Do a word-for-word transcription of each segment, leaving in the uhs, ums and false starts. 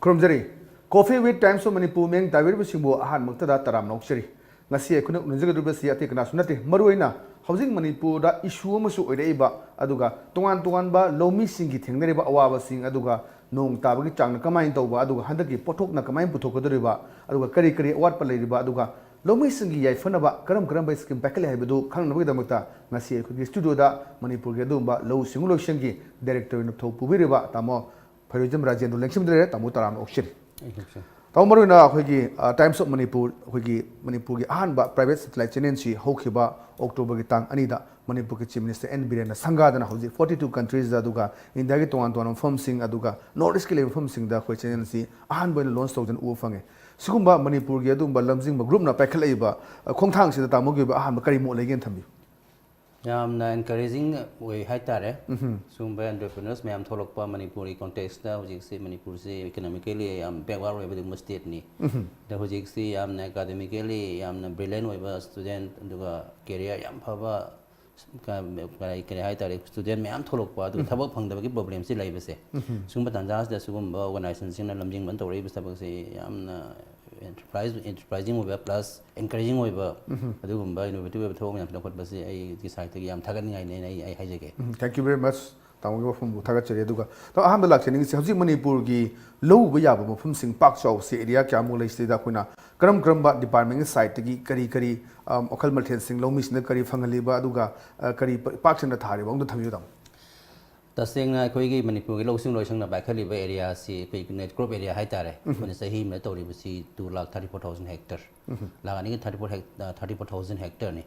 ꯈꯨꯔꯨꯝꯖꯔꯤ꯫ Coffee with Times of Manipur ꯃꯤꯠꯌꯦꯡ ꯇꯥꯕꯤꯔꯤꯕꯁꯤꯡꯕꯨ ꯑꯍꯥꯟꯕ ꯃꯛꯇꯗ ꯇꯔꯥꯝꯅ ꯑꯣꯛꯆꯔꯤ꯫ ꯉꯁꯤ ꯑꯩꯈꯣꯏꯅ ꯎꯅꯖꯒꯗꯧꯔꯤꯕꯁꯤ ꯑꯇꯩ ꯀꯅꯥꯁꯨ ꯅꯠꯇꯦ, ꯃꯔꯨꯑꯣꯏꯅ ꯍꯧꯖꯤꯛ ꯃꯅꯤꯄꯨꯔꯗ issue ꯑꯃꯁꯨ ꯑꯣꯏꯔꯛꯏꯕ, ꯑꯗꯨꯒ ꯇꯣꯉꯥꯟ ꯇꯣꯉꯥꯟꯕ ꯂꯧꯃꯤꯁꯤꯡꯒꯤ ꯊꯦꯡꯅꯔꯤꯕ ꯑꯋꯥꯕꯁꯤꯡ, ꯑꯗꯨꯒ ꯅꯣꯡ ꯇꯥꯕꯒꯤ ꯆꯥꯡꯅ ꯀꯃꯥꯏꯅ ꯇꯧꯕ, ꯑꯗꯨꯒ ꯍꯟꯗꯛꯀꯤ ꯄꯣꯠꯊꯣꯛꯅ ꯀꯃꯥꯏꯅ ꯄꯨꯊꯣꯛꯀꯗꯧꯔꯤꯕ, ꯑꯗꯨꯒ ꯀꯔꯤ ꯀꯔꯤ ꯑꯋꯥꯠꯄ ꯂꯩꯔꯤꯕ, ꯑꯗꯨꯒ ꯂꯧꯃꯤꯁꯤꯡꯒꯤ ꯌꯥꯏꯐꯅꯕ ꯀꯔꯝ ꯀꯔꯝꯕ scheme ꯄꯥꯏꯈꯠꯂꯤ ꯍꯥꯏꯕꯗꯨ ꯈꯪꯅꯕꯒꯤꯗꯃꯛꯇ ꯉꯁꯤ ꯑꯩꯈꯣꯏꯒꯤ studioꯗ ꯃꯅꯤꯄꯨꯔꯒꯤ ꯑꯗꯨꯒꯨꯝꯕ ꯂꯧꯎ ꯁꯤꯡꯎ ꯂꯣꯏꯁꯪꯒꯤ director ꯑꯣꯏꯅ ꯊꯧ ꯄꯨꯕꯤꯔꯤꯕ ꯇꯥꯃꯣ ꯐꯩꯔꯣꯏꯖꯝ ꯔꯥꯖꯦꯟꯗ꯭ꯔ ꯂꯦꯡꯁꯤꯟꯕꯗ ꯂꯩꯔꯦ꯫ ꯇꯥꯃꯣ ꯇꯔꯥꯝꯅ ꯑꯣꯛꯆꯔꯤ꯫ ꯇꯥꯃꯣ, ꯃꯔꯨꯑꯣꯏꯅ ꯑꯩꯈꯣꯏꯒꯤ, ꯑ, Times of Manipur, ꯑꯩꯈꯣꯏꯒꯤ ꯃꯅꯤꯄꯨꯔꯒꯤ ꯑꯍꯥꯟꯕ private satellite channelꯁꯤ ꯍꯧꯈꯤꯕ Octoberꯒꯤ ꯇꯥꯡ ꯑꯅꯤꯗ ꯃꯅꯤꯄꯨꯔꯒꯤ Chief Minister ꯑꯦꯟ ꯕꯤꯔꯦꯟꯅ ꯁꯪꯒꯥꯗꯅ ꯍꯧꯖꯤꯛ forty two countriesꯗ, ꯑꯗꯨꯒ ꯏꯟꯗꯤꯌꯥꯒꯤ ꯇꯣꯉꯥꯟ ꯇꯣꯉꯥꯟꯕ ꯃꯐꯝꯁꯤꯡ, ꯑꯗꯨꯒ North Eastꯀꯤ ꯂꯩꯕ ꯃꯐꯝꯁꯤꯡꯗ ꯑꯩꯈꯣꯏ channelꯁꯤ ꯑꯍꯥꯟꯕ ꯑꯣꯏꯅ launch ꯇꯧꯗꯅ ꯎꯕ ꯐꯪꯉꯦ꯫ ꯁꯤꯒꯨꯝꯕ ꯃꯅꯤꯄꯨꯔꯒꯤ ꯑꯗꯨꯒꯨꯝꯕ ꯂꯝꯖꯤꯡꯕ groupꯅ ꯄꯥꯏꯈꯠꯂꯛꯏꯕ, ꯑ, ꯈꯣꯡꯊꯥꯡꯁꯤꯗ ꯇꯥꯃꯣꯒꯤ ꯑꯣꯏꯕ ꯑꯍꯥꯟꯕ ꯀꯔꯤ ꯃꯣꯠ ꯂꯩꯒꯦꯅ ꯊꯝꯕꯤꯌꯨ? ꯌꯥꯝꯅ encouraging ꯑꯣꯏ ꯍꯥꯏꯇꯥꯔꯦ꯫ ꯁꯤꯒꯨꯝꯕ entrepreneurs ꯃꯌꯥꯝ ꯊꯣꯛꯂꯛꯄ ꯃꯅꯤꯄꯨꯔꯒꯤ contextꯇ ꯍꯧꯖꯤꯛꯁꯤ ꯃꯅꯤꯄꯨꯔꯁꯤ economically ꯌꯥꯝ backward ꯑꯣꯏꯕ ꯑꯗꯨꯒꯨꯝꯕ stateꯅꯤ꯫ ꯑꯗ ꯍꯧꯖꯤꯛꯁꯤ ꯌꯥꯝꯅ academically ꯌꯥꯝꯅ brilliant ꯑꯣꯏꯕ student, ꯑꯗꯨꯒ career ꯌꯥꯝ ꯐꯕ, ꯀ-, ꯀꯔꯤ, ꯀꯔꯤ ꯍꯥꯏꯇꯥꯔꯦ, student ꯃꯌꯥꯝ ꯊꯣꯛꯂꯛꯄ, ꯑꯗꯨꯒ ꯊꯕꯛ ꯐꯪꯗꯕꯒꯤ problemꯁꯤ ꯂꯩꯕꯁꯦ, ꯁꯤꯒꯨꯝꯕ ꯇꯥꯟꯖꯥꯁꯤꯗ ꯁꯤꯒꯨꯝꯕ organizationꯁꯤꯡꯅ ꯂꯝꯖꯤꯡꯕ ꯇꯧꯔꯛꯏꯕ ꯊꯕꯛꯁꯤ ꯌꯥꯝꯅ enterprise, enterprising ꯑꯣꯏꯕ plus encouraging ꯑꯣꯏꯕ, ꯑꯗꯨꯒꯨꯝꯕ innovative ꯑꯣꯏꯕ ꯊꯕꯛ ꯃꯌꯥꯝ ꯂꯧꯈꯠꯄꯁꯤ ꯑꯩꯒꯤ sideꯇꯒꯤ ꯌꯥꯝ ꯊꯥꯒꯠꯅꯤꯡꯉꯥꯏꯅꯦꯅ ꯑꯩ, ꯑꯩ ꯍꯥꯏꯖꯒꯦ꯫ ꯎꯝ, thank you very much꯫ ꯇꯥꯃꯣꯒꯤ ꯋꯥꯐꯝꯕꯨ ꯊꯥꯒꯠꯆꯔꯤ꯫ ꯑꯗꯨꯒ ꯇꯥꯃꯣ, ꯑꯍꯥꯟꯕ ꯂꯥꯛꯆꯅꯤꯡꯉꯤꯁꯤ ꯍꯧꯖꯤꯛ ꯃꯅꯤꯄꯨꯔꯒꯤ ꯂꯧ ꯎꯕ ꯌꯥꯕ ꯃꯐꯝꯁꯤꯡ ꯄꯥꯛ ꯆꯥꯎꯕꯁꯤ area ꯀꯌꯥꯃꯨꯛ ꯂꯩ? ꯁꯤꯗꯩꯗ ꯑꯩꯈꯣꯏꯅ ꯀꯔꯝ ꯀꯔꯝꯕ departmentꯀꯤ sideꯇꯒꯤ ꯀꯔꯤ ꯀꯔꯤ, ꯑ, ꯃꯈꯜ ꯃꯊꯦꯜꯁꯤꯡ ꯂꯧꯃꯤꯁꯤꯡꯗ ꯀꯔꯤ ꯐꯪꯍꯜꯂꯤꯕ, ꯑꯗꯨꯒ, ꯑ, ꯀꯔꯤ ꯄ-, ꯄꯥꯛ ꯁꯟꯅ ꯊꯥꯔꯤꯕ ꯑꯝꯇ ꯊꯝꯕꯤꯌꯨ, ꯇꯥꯃꯣ꯫ ꯇꯁꯦꯡꯅ ꯑꯩꯈꯣꯏꯒꯤ ꯃꯅꯤꯄꯨꯔꯒꯤ ꯂꯧꯁꯤꯡ ꯂꯣꯏꯁꯪꯅ ꯄꯥꯏꯈꯠꯂꯤꯕ areaꯁꯤ ꯑꯩꯈꯣꯏ net crop area ꯍꯥꯏꯇꯥꯔꯦ꯫ ꯑꯩꯈꯣꯏꯅ ꯆꯍꯤ ꯑꯃꯗ ꯇꯧꯔꯤꯕꯁꯤ two lakh thirty four thousand hectare꯫ ꯂꯥꯛ ꯑꯅꯤꯒ thirty four hec-, thirty four thousand hectareꯅꯤ꯫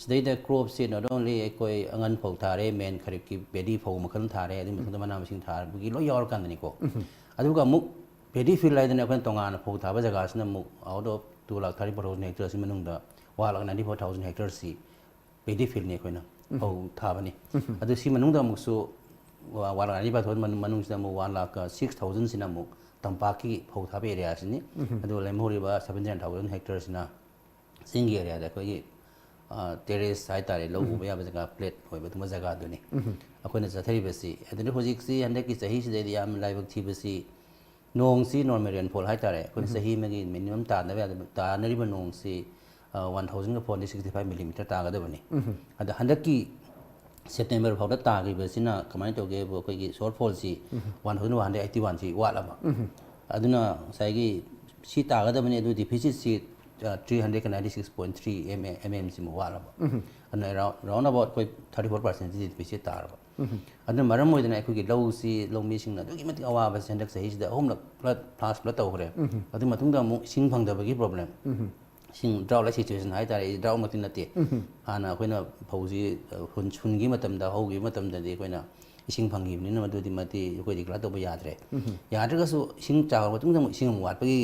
ꯁꯤꯗꯩꯗ cropꯁꯤ not only ꯑꯩꯈꯣꯏ ꯑꯉꯟ ꯐꯧ ꯊꯥꯔꯦ, main ꯈꯔꯤꯞꯀꯤ paddy ꯐꯧ ꯃꯈꯜ ꯊꯥꯔꯦ, ꯑꯗꯨꯒꯤ ꯃꯊꯪꯗ ꯃꯅꯥ ꯃꯁꯤꯡ ꯊꯥꯕꯒꯤ ꯂꯣꯏ ꯌꯥꯎꯔꯀꯥꯟꯗꯅꯤꯀꯣ꯫ ꯑꯗꯨꯒ ꯑꯃꯨꯛ paddy field ꯍꯥꯏꯗꯅ ꯑꯩꯈꯣꯏꯅ ꯇꯣꯉꯥꯟꯅ ꯐꯧ ꯊꯥꯕ ꯖꯒꯥꯁꯤꯅ ꯑꯃꯨꯛ out of two lakh thirty four thousand hectareꯁꯤ ꯃꯅꯨꯡꯗ one lakh ninety four thousand hectareꯁꯤ paddy fieldꯅꯤ ꯑꯩꯈꯣꯏꯅ ꯐꯧ ꯊꯥꯕꯅꯤ꯫ ꯑꯗꯨ ꯁꯤ ꯃꯅꯨꯡꯗ ꯑꯃꯨꯛꯁꯨ ꯋꯥ-, one lakh ninety four thousand ꯃꯅꯨꯡ-, ꯃꯅꯨꯡꯁꯤꯗ ꯑꯃꯨꯛ one lakh six thousandꯁꯤꯅ ꯑꯃꯨꯛ ꯇꯝꯄꯥꯛꯀꯤ ꯐꯧ ꯊꯥꯕ areaꯁꯤꯅꯤ꯫ ꯑꯗꯨꯒ ꯂꯦꯝꯍꯧꯔꯤꯕ seventy nine thousand hectareꯁꯤꯅ ꯆꯤꯡꯒꯤ areaꯗ ꯑꯩꯈꯣꯏꯒꯤ, ꯑ, terrace ꯍꯥꯏꯇꯥꯔꯦ, ꯂꯧ ꯎꯕ ꯌꯥꯕ ꯖꯒꯥ, flat ꯑꯣꯏꯕ ꯑꯗꯨꯝꯕ ꯖꯒꯥꯗꯨꯅꯤ ꯑꯩꯈꯣꯏꯅ ꯆꯠꯊꯔꯤꯕꯁꯤ꯫ ꯑꯗꯨꯅ ꯍꯧꯖꯤꯛꯁꯤ ꯍꯟꯗꯛꯀꯤ ꯆꯍꯤꯁꯤꯗꯩꯗꯤ ꯌꯥꯝꯅ ꯂꯥꯏꯕꯛ ꯊꯤꯕꯁꯤ ꯅꯣꯡꯁꯤ normal rainfall ꯍꯥꯏꯇꯥꯔꯦ, ꯑꯩꯈꯣꯏꯅ ꯆꯍꯤ ꯑꯃꯒꯤ minimum ꯇꯥꯗꯕ ꯌꯥꯗꯕ, ꯇꯥꯅꯔꯤꯕ ꯅꯣꯡꯁꯤ ꯋꯥꯟ ꯊꯥꯎꯖꯟꯒ four hundred sixty five millimeter ꯇꯥꯒꯗꯕꯅꯤ꯫ ꯑꯗ ꯍꯟꯗꯛꯀꯤ September ꯐꯥꯎꯗ ꯇꯥꯈꯤꯕꯁꯤꯅ ꯀꯃꯥꯏꯅ ꯇꯧꯒꯦ ꯍꯥꯏꯕꯨ, ꯑꯩꯈꯣꯏꯒꯤ shortfallꯁꯤ one thousand one hundred eighty ꯋꯥꯟꯁꯤ ꯋꯥꯠꯂꯕ꯫ ꯑꯗꯨꯅ ꯉꯁꯥꯏꯒꯤ ꯁꯤ ꯇꯥꯒꯗꯕꯅꯤ, ꯑꯗꯨ deficitꯁꯤ three hundred ninety six point three mm ꯁꯤꯃꯨꯛ ꯋꯥꯠꯂꯕ꯫ ꯑꯗꯨꯅ round, round about ꯑꯩꯈꯣꯏ thirty four percent deficit ꯇꯥꯔꯕ꯫ ꯑꯗꯨꯅ ꯃꯔꯝ ꯑꯣꯏꯗꯅ ꯑꯩꯈꯣꯏꯒꯤ ꯂꯧꯁꯤ, ꯂꯧꯃꯤꯁꯤꯡꯅ ꯑꯗꯨꯛꯀꯤ ꯃꯇꯤꯛ ꯑꯋꯥꯕꯁꯤ ꯍꯟꯗꯛ ꯆꯍꯤꯁꯤꯗ ꯑꯍꯨꯝꯂꯛ flood, flash flood ꯇꯧꯈ꯭ꯔꯦ꯫ ꯑꯗꯨ ꯃꯇꯨꯡꯗ ꯑꯃꯨꯛ ꯏꯁꯤꯡ ꯐꯪꯗꯕꯒꯤ problem꯫ ꯏꯁꯤꯡ drought situation ꯍꯥꯏꯇꯥꯔꯦ, droughtꯃꯛꯇꯤ ꯅꯠꯇꯦ꯫ ꯍꯥꯟꯅ ꯑꯩꯈꯣꯏꯅ ꯐꯧꯁꯤ, ꯑ, ꯍꯨꯟ-, ꯍꯨꯟꯈꯤꯕ ꯃꯇꯝꯗ, ꯍꯧꯈꯤꯕ ꯃꯇꯝꯗꯗꯤ ꯑꯩꯈꯣꯏꯅ ꯏꯁꯤꯡ ꯐꯪꯈꯤꯕꯅꯤꯅ ꯃꯗꯨꯗꯤ ꯃꯇꯤ ꯑꯩꯈꯣꯏ declare ꯇꯧꯕ ꯌꯥꯗ꯭ꯔꯦ꯫ ꯌꯥꯗ꯭ꯔꯒꯁꯨ ꯏꯁꯤꯡ ꯆꯥꯎꯔꯕ ꯃꯇꯨꯡꯗ ꯑꯃꯨꯛ ꯏꯁꯤꯡ ꯑꯃꯨꯛ ꯋꯥꯠꯄꯒꯤ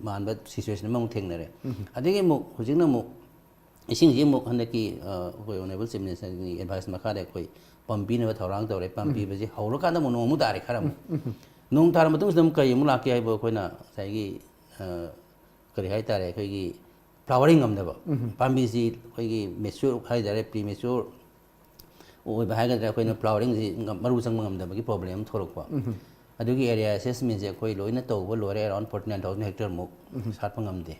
ꯃꯥꯟꯕ situation ꯑꯃꯃꯨꯛ ꯊꯦꯡꯅꯔꯦ꯫ ꯑꯗꯒꯤ ꯑꯃꯨꯛ ꯍꯧꯖꯤꯛꯅ ꯑꯃꯨꯛ ꯏꯁꯤꯡꯁꯤ ꯑꯃꯨꯛ ꯍꯟꯗꯛꯀꯤ, ꯑ, ꯑꯩꯈꯣꯏ Honourable Chief Ministerꯒꯤ advice ꯃꯈꯥꯗ ꯑꯩꯈꯣꯏ pump ꯄꯤꯅꯕ ꯊꯧꯔꯥꯡ ꯇꯧꯔꯦ꯫ Pump ꯄꯤꯕꯁꯤ ꯍꯧꯔꯀꯥꯟꯗ ꯑꯃꯨꯛ ꯅꯣꯡ ꯑꯃꯨꯛ ꯇꯥꯔꯦ ꯈꯔ ꯑꯃꯨꯛ꯫ ꯅꯣꯡ ꯇꯥꯔ ꯃꯇꯨꯡꯁꯤꯗ ꯑꯃꯨꯛ ꯀꯔꯤ ꯑꯃꯨꯛ ꯂꯥꯛꯀꯦ ꯍꯥꯏꯕꯨ, ꯑꯩꯈꯣꯏꯅ ꯉꯁꯥꯏꯒꯤ, ꯑ, ꯀꯔꯤ ꯍꯥꯏꯇꯥꯔꯦ, ꯑꯩꯈꯣꯏꯒꯤ flowering ꯉꯝꯗꯕ꯫ ꯄꯥꯝꯕꯤꯁꯤ ꯑꯩꯈꯣꯏꯒꯤ mature ꯍꯥꯏꯇꯥꯔꯦ, premature ꯑꯣꯏꯕ ꯍꯥꯏꯒꯗ꯭ꯔꯥ, ꯑꯩꯈꯣꯏꯅ floweringꯁꯤ ꯉꯝ-, ꯃꯔꯨ ꯆꯪꯕ ꯉꯝꯗꯕꯒꯤ problem ꯑꯃ ꯊꯣꯛꯂꯛꯄ꯫ ꯑꯗꯨꯒꯤ area assessmentꯁꯦ ꯑꯩꯈꯣꯏ ꯂꯣꯏꯅ ꯇꯧꯕ ꯂꯣꯏꯔꯦ, around forty nine thousand hectare ꯃꯨꯛ ꯁꯥꯠꯄ ꯉꯝꯗꯦ꯫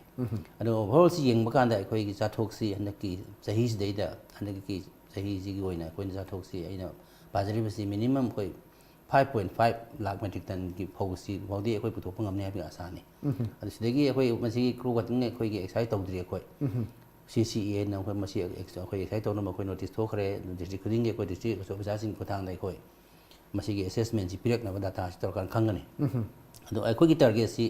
ꯑꯗꯣ overallꯁꯤ ꯌꯦꯡꯕ ꯀꯥꯟꯗ ꯑꯩꯈꯣꯏꯒꯤ ꯆꯥꯊꯣꯛꯁꯤ ꯍꯟꯗꯛꯀꯤ ꯆꯍꯤꯁꯤꯗꯩꯗ, ꯍꯟꯗꯛꯀꯤ ꯆꯍꯤꯁꯤꯒꯤ ꯑꯣꯏꯅ ꯑꯩꯈꯣꯏꯅ ꯆꯥꯊꯣꯛꯁꯤ ꯑꯩꯅ ꯄꯥꯖꯔꯤꯕꯁꯤ minimum ꯑꯩꯈꯣꯏ five point five lakh metric tonꯒꯤ ꯐꯧꯁꯤ ꯐꯥꯎꯗꯤ ꯑꯩꯈꯣꯏ ꯄꯨꯊꯣꯛꯄ ꯉꯝꯅꯤ ꯍꯥꯏꯕꯒꯤ ꯑꯥꯁꯥꯅꯤ꯫ ꯑꯗꯨ ꯁꯤꯗꯒꯤ ꯑꯩꯈꯣꯏ ꯃꯁꯤꯒꯤ crop cutting ꯑꯩꯈꯣꯏꯒꯤ excise ꯇꯧꯗ꯭ꯔꯤ ꯑꯩꯈꯣꯏ꯫ CCEAꯅ ꯑꯩꯈꯣꯏ ꯃꯁꯤ ex-, ꯑꯩꯈꯣꯏ excise ꯇꯧꯅꯕ ꯑꯩꯈꯣꯏ notice ꯊꯣꯛꯈ꯭ꯔꯦ꯫ ꯑꯗꯨ district ꯈꯨꯗꯤꯡꯒꯤ ꯑꯩꯈꯣꯏ district officerꯁꯤꯡꯒꯤ ꯈꯨꯠꯊꯥꯡꯗ ꯑꯩꯈꯣꯏ ꯃꯁꯤꯒꯤ assessmentꯁꯤ ꯄꯤꯔꯛꯅꯕ dataꯁꯤ ꯇꯧꯔꯀꯥꯟꯗ ꯈꯪꯒꯅꯤ꯫ ꯑꯗꯣ ꯑꯩꯈꯣꯏꯒꯤ targetꯁꯤ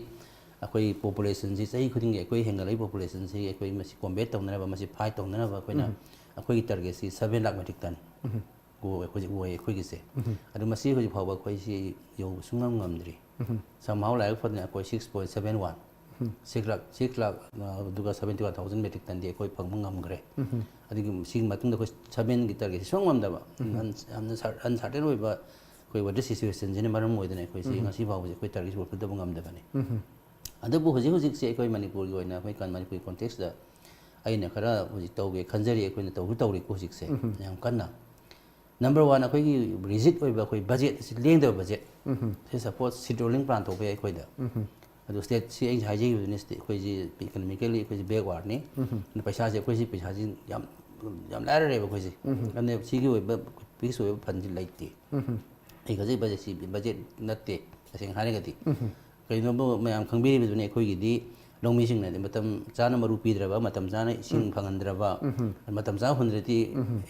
ꯑꯩꯈꯣꯏ populationꯁꯤ ꯆꯍꯤ ꯈꯨꯗꯤꯡꯒꯤ ꯑꯩꯈꯣꯏ ꯍꯦꯟꯒꯠꯂꯛꯏ populationꯁꯤ ꯑꯩꯈꯣꯏ ꯃꯁꯤ combat ꯇꯧꯅꯅꯕ, ꯃꯁꯤ fight ꯇꯧꯅꯅꯕ ꯑꯩꯈꯣꯏꯅ ꯑꯩꯈꯣꯏꯒꯤ targetꯁꯤ seven lakh metric ton ꯑꯣꯏ-, ꯍꯧꯖꯤꯛ ꯑꯣꯏ ꯑꯩꯈꯣꯏꯒꯤꯁꯦ꯫ ꯑꯗꯣ ꯃꯁꯤ ꯍꯧꯖꯤꯛ ꯐꯥꯎꯕ ꯑꯩꯈꯣꯏꯁꯤ ꯌꯧꯕ ꯁꯨꯡꯉꯝ ꯉꯝꯗ꯭ꯔꯤ꯫ Somehow ꯂꯥꯏꯕꯛ ꯐꯗꯅ ꯑꯩꯈꯣꯏ six point seven one, six lakh, six lakh, ꯑ, ꯑꯗꯨꯒ seventy one thousand metric tonꯗꯤ ꯑꯩꯈꯣꯏ ꯐꯪꯕ ꯉꯝꯈ꯭ꯔꯦ꯫ ꯑꯗꯨꯒꯤ ꯁꯤꯒꯤ ꯃꯇꯨꯡꯗ ꯑꯩꯈꯣꯏ sevenꯒꯤ targetꯁꯤ ꯁꯨꯡꯉꯝ ꯉꯝꯗꯕ꯫ ꯑꯟ-, ꯌꯥꯝꯅ ꯁꯔ-, uncertain ꯑꯣꯏꯕ ꯑꯩꯈꯣꯏ weather situationꯁꯤꯅ ꯃꯔꯝ ꯑꯣꯏꯗꯅ ꯑꯩꯈꯣꯏꯁꯤ ꯉꯁꯤ ꯐꯥꯎꯕꯁꯤ ꯑꯩꯈꯣꯏ targetꯁꯤ fulfill ꯇꯧꯕ ꯉꯝꯗꯕꯅꯤ꯫ ꯑꯗꯨꯕꯨ ꯍꯧꯖꯤꯛ ꯍꯧꯖꯤꯛꯁꯦ ꯑꯩꯈꯣꯏ ꯃꯅꯤꯄꯨꯔꯒꯤ ꯑꯣꯏꯅ, ꯑꯩꯈꯣꯏ ꯀꯟ-, ꯃꯅꯤꯄꯨꯔꯒꯤ contextꯇ ꯑꯩꯅ ꯈꯔ ꯍꯧꯖꯤꯛ ꯇꯧꯒꯦ ꯈꯟꯖꯔꯤ, ꯑꯩꯈꯣꯏꯅ ꯇꯧꯁꯨ ꯇꯧꯔꯤꯀꯣ ꯍꯧꯖꯤꯛꯁꯦ ꯌꯥꯝ ꯀꯟꯅ꯫ Number one, ꯑꯩꯈꯣꯏꯒꯤ ꯔꯤꯖꯤꯠ ꯑꯣꯏꯕ ꯑꯩꯈꯣꯏ ꯕꯖꯦꯠ ꯑꯁꯤ ꯂꯦꯡꯗꯕ ꯕꯖꯦꯠ꯫ ꯁꯤ ꯁꯄꯣꯁ ꯁꯤ ꯇ꯭ꯔꯤꯂꯤꯌꯟ ꯄ꯭ꯂꯥꯟ ꯊꯣꯛꯄ ꯌꯥꯏ ꯑꯩꯈꯣꯏꯗ꯫ ꯑꯗꯨ ꯁ꯭ꯇꯦꯠꯁꯤ ꯑꯩ ꯉꯁꯥꯏ ꯍꯥꯏꯖꯈꯤꯕꯗꯨꯅꯤ, ꯁ꯭ꯇꯦꯠ ꯑꯩꯈꯣꯏꯁꯤ ꯏꯀꯣꯅꯣꯃꯤꯀꯦꯜꯂꯤ ꯑꯩꯈꯣꯏꯁꯤ ꯕꯦꯛꯋꯥꯔꯗꯅꯤ꯫ ꯑꯗꯨꯅ ꯄꯩꯁꯥꯁꯦ ꯑꯩꯈꯣꯏꯁꯤ ꯄꯩꯁꯥꯁꯤ ꯌꯥꯝ ꯌꯥꯝ ꯂꯥꯏꯔꯔꯦꯕ ꯑꯩꯈꯣꯏꯁꯤ꯫ ꯑꯗꯨꯅ ꯁꯤꯒꯤ ꯑꯣꯏꯕ ꯐꯤꯛꯁ ꯑꯣꯏꯕ ꯐꯟꯁꯤ ꯂꯩꯇꯦ꯫ ꯑꯩ ꯈꯜꯂꯤ ꯕꯖꯦꯠꯁꯤ ꯕꯖꯦꯠ ꯅꯠꯇꯦ, ꯇꯁꯦꯡꯅ ꯍꯥꯏꯔꯒꯗꯤ꯫ ꯀꯩꯅꯣꯕꯨ ꯃꯌꯥꯝ ꯈꯪꯕꯤꯔꯤꯕꯗꯨꯅꯤ, ꯑꯩꯈꯣꯏꯒꯤꯗꯤ ꯂꯧꯃꯤꯁꯤꯡꯅꯗꯤ ꯃꯇꯝ ꯆꯥꯅ ꯃꯔꯨ ꯄꯤꯗ꯭ꯔꯕ, ꯃꯇꯝ ꯆꯥꯅ ꯏꯁꯤꯡ ꯐꯪꯍꯟꯗ꯭ꯔꯕ, ꯃꯇꯝ ꯆꯥꯅ ꯍꯨꯟꯗ꯭ꯔꯗꯤ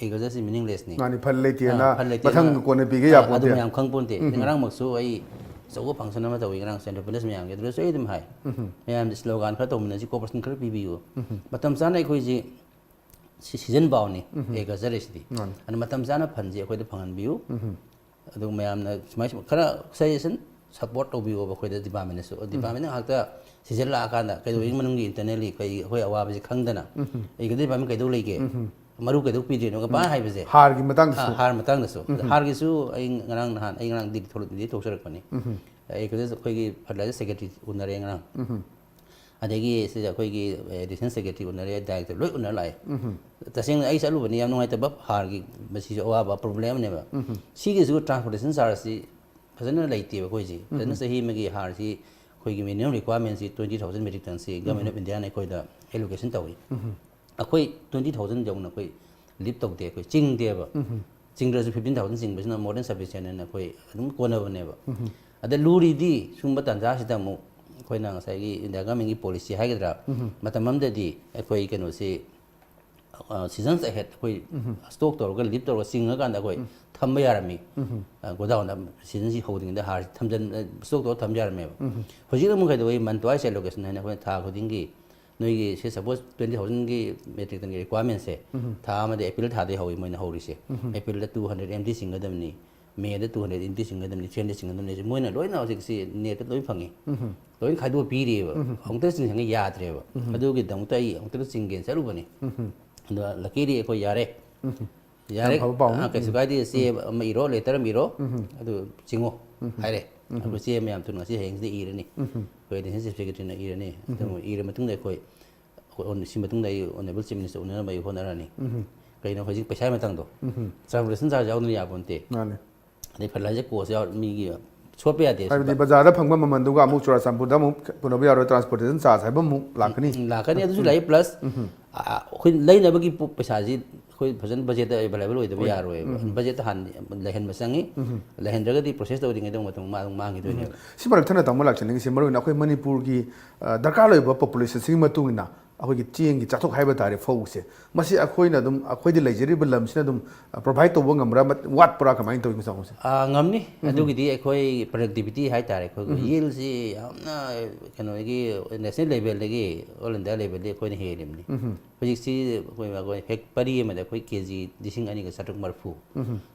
ꯑꯦꯒ꯭ꯔꯤꯀꯜꯆꯔꯁꯤ ꯃꯤꯅꯤꯡꯂꯦꯁꯅꯤ꯫ ꯃꯥꯅꯤ, ꯐꯜ ꯂꯩꯇꯦꯅ ꯑꯥ, ꯐꯜ ꯂꯩꯇꯦꯅ, ꯃꯊꯪ ꯀꯣꯟꯅ ꯄꯤꯒꯦ ꯑꯥ, ꯑꯗꯨ ꯌꯥꯄꯣꯟꯇꯦ꯫ ꯃꯌꯥꯝ ꯈꯪꯄꯣꯟꯇꯦ꯫ ꯉꯔꯥꯡꯃꯛꯁꯨ ꯑꯩ ꯑꯆꯧꯕ ꯐꯪꯁꯟ ꯑꯃ ꯇꯧꯏ, ꯉꯔꯥꯡꯁꯨ ꯑꯦꯟꯇꯔꯄ꯭ꯔꯤꯅꯔꯁ ꯃꯌꯥꯝꯒꯤ, ꯑꯗꯨꯗꯁꯨ ꯑꯩ ꯑꯗꯨꯝ ꯍꯥꯏ, ꯃꯌꯥꯝꯗ ꯁ꯭ꯂꯣꯒꯥꯟ ꯈꯔ ꯇꯧꯃꯤꯟꯅꯁꯤ, ꯀꯣꯑꯣꯄꯔꯦꯁꯟ ꯈꯔ ꯄꯤꯕꯤꯌꯨ, ꯃꯇꯝ ꯆꯥꯅ ꯑꯩꯈꯣꯏꯁꯤ ꯁꯤ-, ꯁꯤꯖꯟ ꯄꯥꯎꯅꯤ ꯑꯦꯒ꯭ꯔꯤꯀꯜꯆꯔꯁꯤꯗꯤ꯫ ꯃꯥꯅꯤ꯫ ꯑꯗꯨꯅ ꯃꯇꯝ ꯆꯥꯅ ꯐꯟꯁꯤ ꯑꯩꯈꯣꯏꯗ ꯐꯪꯍꯟꯕꯤꯌꯨ꯫ ꯑꯗꯨ ꯃꯌꯥꯝꯅ ꯁꯨꯃꯥꯏ ꯁꯨꯝ ꯈꯔ ꯁꯖꯦꯁꯟ ꯁꯞꯄꯣꯔꯠ ꯇꯧꯕꯤꯌꯣꯕ ꯑꯩꯈꯣꯏꯗ ꯗꯤꯄꯥꯔꯠꯃꯦꯟꯅꯁꯨ꯫ ꯗꯤꯄꯥꯔꯠꯃꯦꯟꯅ ꯉꯥꯏꯍꯥꯛꯇ ꯁꯤꯖꯜꯂꯛꯑꯀꯥꯟꯗ ꯀꯩꯗꯧꯔꯤ ꯃꯅꯨꯡꯒꯤ ꯏꯟꯇꯔꯅꯦꯜꯂꯤ ꯀꯩ ꯑꯩꯈꯣꯏ ꯑꯋꯥꯕꯁꯤ ꯈꯪꯗꯅ ꯑꯩꯒꯤ ꯗꯤꯄꯥꯔꯠꯃꯦꯟ ꯀꯩꯗꯧ ꯂꯩꯒꯦ? ꯃꯔꯨ ꯀꯩꯗꯧ ꯄꯤꯗ꯭ꯔꯤꯅꯣ ꯀꯃꯥꯏꯅ ꯍꯥꯏꯕꯁꯦ? ꯍꯥꯔꯒꯤ ꯃꯇꯥꯡꯗꯁꯨ꯫ ꯑꯥ, ꯍꯥꯔ ꯃꯇꯥꯡꯗꯁꯨ꯫ ꯍꯥꯔꯒꯤꯁꯨ ꯑꯩ ꯉꯔꯥꯡ ꯅꯍꯥꯟ, ꯑꯩ ꯉꯔꯥꯡ ꯗꯤꯜꯂꯤ ꯊꯣꯛꯂꯛ-, ꯗꯤꯜꯂꯤ ꯊꯣꯛꯆꯔꯛꯄꯅꯤ꯫ ꯑꯩ ꯍꯧꯖꯤꯛ ꯑꯩꯈꯣꯏꯒꯤ ꯐꯔꯇꯤꯂꯥꯏꯖꯔ ꯁꯦꯀ꯭ꯔꯦꯇꯔꯤ ꯎꯅꯔꯦ ꯉꯔꯥꯡ꯫ ꯑꯗꯒꯤ ꯁꯤꯗ ꯑꯩꯈꯣꯏꯒꯤ ꯑꯦꯗꯤꯁꯅꯦꯜ ꯁꯦꯀ꯭ꯔꯦꯇꯔꯤ ꯎꯅꯔꯦ, ꯗꯥꯏꯔꯦꯛꯇꯔ ꯂꯣꯏ ꯎꯅꯔ ꯂꯥꯛꯑꯦ꯫ ꯇꯁꯦꯡꯅ ꯑꯩ ꯆꯠꯂꯨꯕꯅꯤ, ꯌꯥꯝ ꯅꯨꯡꯉꯥꯏꯇꯕ ꯍꯥꯔꯒꯤ ꯃꯁꯤꯁꯨ ꯑꯋꯥꯕ ꯄ꯭ꯔꯣꯕ꯭ꯂꯦꯝ ꯑꯃꯅꯦꯕ꯫ ꯁꯤꯒꯤꯁꯨ ꯇ꯭ꯔꯥꯟꯁꯄꯣꯔꯇꯦꯁꯟ ꯆꯥꯔꯖꯁꯤ ꯐꯖꯅ ꯂꯩꯇꯦꯕ ꯑꯩꯈꯣꯏꯁꯤ꯫ ꯐꯖꯅ ꯆꯍꯤ ꯑꯃꯒꯤ ꯍꯥꯔꯁꯤ ꯑꯩꯈꯣꯏꯒꯤ ꯃꯤꯅꯤꯃꯝ ꯔꯤꯀ꯭ꯋꯥꯔꯃꯦꯟꯁꯤ twenty thousand metric tonꯁꯤ Government of Indiaꯅ ꯑꯩꯈꯣꯏꯗ allocation ꯇꯧꯏ꯫ ꯑꯩꯈꯣꯏ twenty thousand ꯌꯧꯅ ꯑꯩꯈꯣꯏ ꯂꯤꯞ ꯇꯧꯗꯦ, ꯑꯩꯈꯣꯏ ꯆꯤꯡꯗꯦꯕ꯫ ꯆꯤꯡꯗ꯭ꯔꯁꯨ fifteen thousand ꯆꯤꯡꯕꯁꯤꯅ more than sufficient ꯍꯥꯏꯅ ꯑꯩꯈꯣꯏ ꯑꯗꯨꯝ ꯀꯣꯟꯅꯕꯅꯦꯕ꯫ ꯑꯗ ꯂꯨꯔꯤꯗꯤ ꯁꯨꯝꯕ ꯇꯥꯟꯖꯥꯁꯤꯗ ꯑꯃꯨꯛ ꯑꯩꯈꯣꯏꯅ ꯉꯁꯥꯏꯒꯤ ꯏꯟꯗꯤꯌꯥ ꯒꯃꯦꯟꯒꯤ ꯄꯣꯂꯤꯁꯤ ꯍꯥꯏꯒꯗ꯭ꯔꯥ, ꯃꯇꯝ ꯑꯃꯗꯗꯤ ꯑꯩꯈꯣꯏ ꯀꯩꯅꯣꯁꯤ, ꯑ, seasons ahead ꯑꯩꯈꯣꯏ stock ꯇꯧꯔꯒ, ꯂꯤꯞ ꯇꯧꯔꯒ ꯆꯤꯡꯉꯀꯥꯟꯗ ꯑꯩꯈꯣꯏ ꯊꯝꯕ ꯌꯥꯔꯝꯃꯤ꯫ ꯑ, ꯒꯣꯗꯥꯎꯟꯗ ꯁꯤꯖꯟꯁꯤ ꯍꯧꯗ꯭ꯔꯤꯉꯩꯗ ꯍꯥꯔꯁꯤ ꯊꯝꯖꯟ-, ꯑ, stock ꯇꯧꯔꯒ ꯊꯝꯕ ꯌꯥꯔꯝꯃꯦꯕ꯫ ꯍꯧꯖꯤꯛꯅ ꯑꯃꯨꯛ ꯀꯩꯗꯧꯋꯤ, month wise allocation ꯍꯥꯏꯅ ꯑꯩꯈꯣꯏꯅ ꯊꯥ ꯈꯨꯗꯤꯡꯒꯤ ꯅꯣꯏꯒꯤ ꯁꯤ suppose twenty thousandꯒꯤ metric tonꯒꯤ requirementꯁꯦ ꯊꯥ ꯑꯃꯗ Aprilꯗ ꯊꯥꯗꯩ ꯍꯧꯋꯤ ꯃꯣꯏꯅ ꯍꯧꯔꯤꯁꯦ꯫ Aprilꯗ two hundred MT ꯆꯤꯡꯒꯗꯕꯅꯤ, Mayꯗ two hundred MT ꯆꯤꯡꯒꯗꯕꯅꯤ, three hundred ꯆꯤꯡꯒꯗꯕꯅꯤ, ꯃꯣꯏꯅ ꯂꯣꯏꯅ ꯍꯧꯖꯤꯛꯁꯤ netꯇ ꯂꯣꯏ ꯐꯪꯉꯤ꯫ ꯂꯣꯏ ꯈꯥꯏꯗꯣꯛꯑ ꯄꯤꯔꯤꯑꯕ꯫ ꯑꯃꯨꯛꯇ ꯆꯤꯡꯁꯟꯒꯦ ꯌꯥꯗ꯭ꯔꯦꯕ꯫ ꯑꯗꯨꯒꯤꯗꯃꯛꯇ ꯑꯩ ꯑꯃꯨꯛꯇ ꯆꯤꯡꯒꯦꯅ ꯆꯠꯂꯨꯕꯅꯤ꯫ ꯑꯗꯣ luckily ꯑꯩꯈꯣꯏ ꯌꯥꯔꯦ꯫ ꯌꯥꯔꯦ꯫ ꯌꯥꯝ ꯐꯕ ꯄꯥꯎꯅꯤ꯫ ꯑꯥ, ꯀꯩꯁꯨ ꯀꯥꯏꯗꯦ꯫ ꯆꯦ ꯑꯃ ꯏꯔꯣ, letter ꯑꯃ ꯏꯔꯣ, ꯑꯗꯨ ꯆꯤꯡꯉꯣ ꯍꯥꯏꯔꯦ꯫ ꯑꯩꯈꯣꯏ ꯆꯦ ꯑꯃ ꯌꯥꯝ ꯊꯨꯅ ꯉꯁꯤ ꯍꯌꯦꯡꯁꯤꯗ ꯏꯔꯅꯤ꯫ ꯑꯩꯈꯣꯏ additional chief secretaryꯅ ꯏꯔꯅꯤ꯫ ꯑꯗꯨ ꯏꯔ ꯃꯇꯨꯡꯗ ꯑꯩꯈꯣꯏ, ꯑꯩꯈꯣꯏ on-, ꯁꯤ ꯃꯇꯨꯡꯗ ꯑꯩ honourable chief minister ꯎꯅꯅꯕ ꯑꯩ ꯍꯣꯠꯅꯔꯅꯤ꯫ ꯀꯩꯅꯣ ꯍꯧꯖꯤꯛ ꯄꯩꯁꯥ ꯃꯇꯥꯡꯗꯣ, transportation charge ꯌꯥꯎꯗꯅ ꯌꯥꯕ ꯅꯠꯇꯦ꯫ ꯃꯥꯅꯦ꯫ ꯑꯗꯩ fertilizer cost ꯌꯥꯎ ꯃꯤꯒꯤ ꯁꯣꯠꯄ ꯌꯥꯗꯦ꯫ ꯍꯥꯏꯕꯗꯤ ꯕꯖꯥꯔꯗ ꯐꯪꯕ ꯃꯃꯜꯗꯨꯒ ꯑꯃꯨꯛ ꯆꯨꯔꯥꯆꯥꯟꯄꯨꯔꯗ ꯑꯃꯨꯛ ꯄꯨꯅꯕ ꯌꯥꯔꯣꯏ, transportation charge ꯍꯥꯏꯕ ꯑꯃꯨꯛ ꯂꯥꯛꯀꯅꯤ꯫ ꯎꯝ, ꯂꯥꯛꯀꯅꯤ꯫ ꯑꯗꯨꯁꯨ ꯂꯥꯛꯏ, plus ꯑꯩꯈꯣꯏ ꯂꯩꯅꯕꯒꯤ ꯄꯩꯁꯥꯁꯤ ꯑꯩꯈꯣꯏ ꯐꯖꯅ budget available ꯑꯣꯏꯗꯕ ꯌꯥꯔꯣꯏꯕ꯫ Budget ꯍꯥꯟꯅ ꯂꯩꯍꯟꯕ ꯆꯪꯉꯤ꯫ ꯂꯩꯍꯟꯗ꯭ꯔꯒꯗꯤ process ꯇꯧꯔꯤꯉꯩꯗ ꯃꯇꯝ ꯃꯥꯡꯈꯤꯗꯣꯏꯅꯦꯕ꯫ ꯁꯤ ꯃꯔꯛ ꯊꯠꯅ ꯇꯥꯃꯣ ꯂꯥꯛꯆꯅꯤꯡꯉꯤꯁꯦ, ꯃꯔꯨꯑꯣꯏꯅ ꯑꯩꯈꯣꯏ ꯃꯅꯤꯄꯨꯔꯒꯤ ꯗꯔꯀꯥꯔ ꯂꯩꯕ populationꯁꯤꯒꯤ ꯃꯇꯨꯡ ꯏꯟꯅ ꯑꯩꯈꯣꯏꯒꯤ ꯆꯦꯡꯒꯤ ꯆꯥꯊꯣꯛ ꯍꯥꯏꯕ ꯇꯥꯔꯦ, ꯐꯧꯁꯦ, ꯃꯁꯤ ꯑꯩꯈꯣꯏꯅ ꯑꯗꯨꯝ, ꯑꯩꯈꯣꯏꯗꯤ ꯂꯩꯖꯔꯤꯕ ꯂꯝꯁꯤꯅ ꯑꯗꯨꯝ provide ꯇꯧꯕ ꯉꯝꯕ꯭ꯔꯥ, ꯋꯥꯠꯄ꯭ꯔꯥ, ꯀꯃꯥꯏꯅ ꯇꯧꯏ ꯃꯁꯤ ꯆꯥꯡꯁꯦ? ꯉꯝꯅꯤ꯫ ꯑꯗꯨꯒꯤꯗꯤ ꯑꯩꯈꯣꯏ productivity ꯍꯥꯏꯇꯥꯔꯦ, ꯑꯩꯈꯣꯏꯒꯤ yieldꯁꯤ ꯌꯥꯝꯅ ꯀꯩꯅꯣꯒꯤ national levelꯗꯒꯤ all India levelꯗꯤ ꯑꯩꯈꯣꯏꯅ ꯍꯦꯜꯂꯤꯕꯅꯤ꯫ ꯍꯧꯖꯤꯛꯁꯤ ꯑꯩꯈꯣꯏ ꯑꯩꯈꯣꯏ ꯍꯦꯛ ꯄꯔꯤ ꯑꯃꯗ ꯑꯩꯈꯣꯏ ꯀꯦ ꯖꯤ ꯂꯤꯁꯤꯡ ꯑꯅꯤꯒ ꯆꯥꯇ꯭ꯔꯨꯛ ꯃꯔꯤꯐꯨ,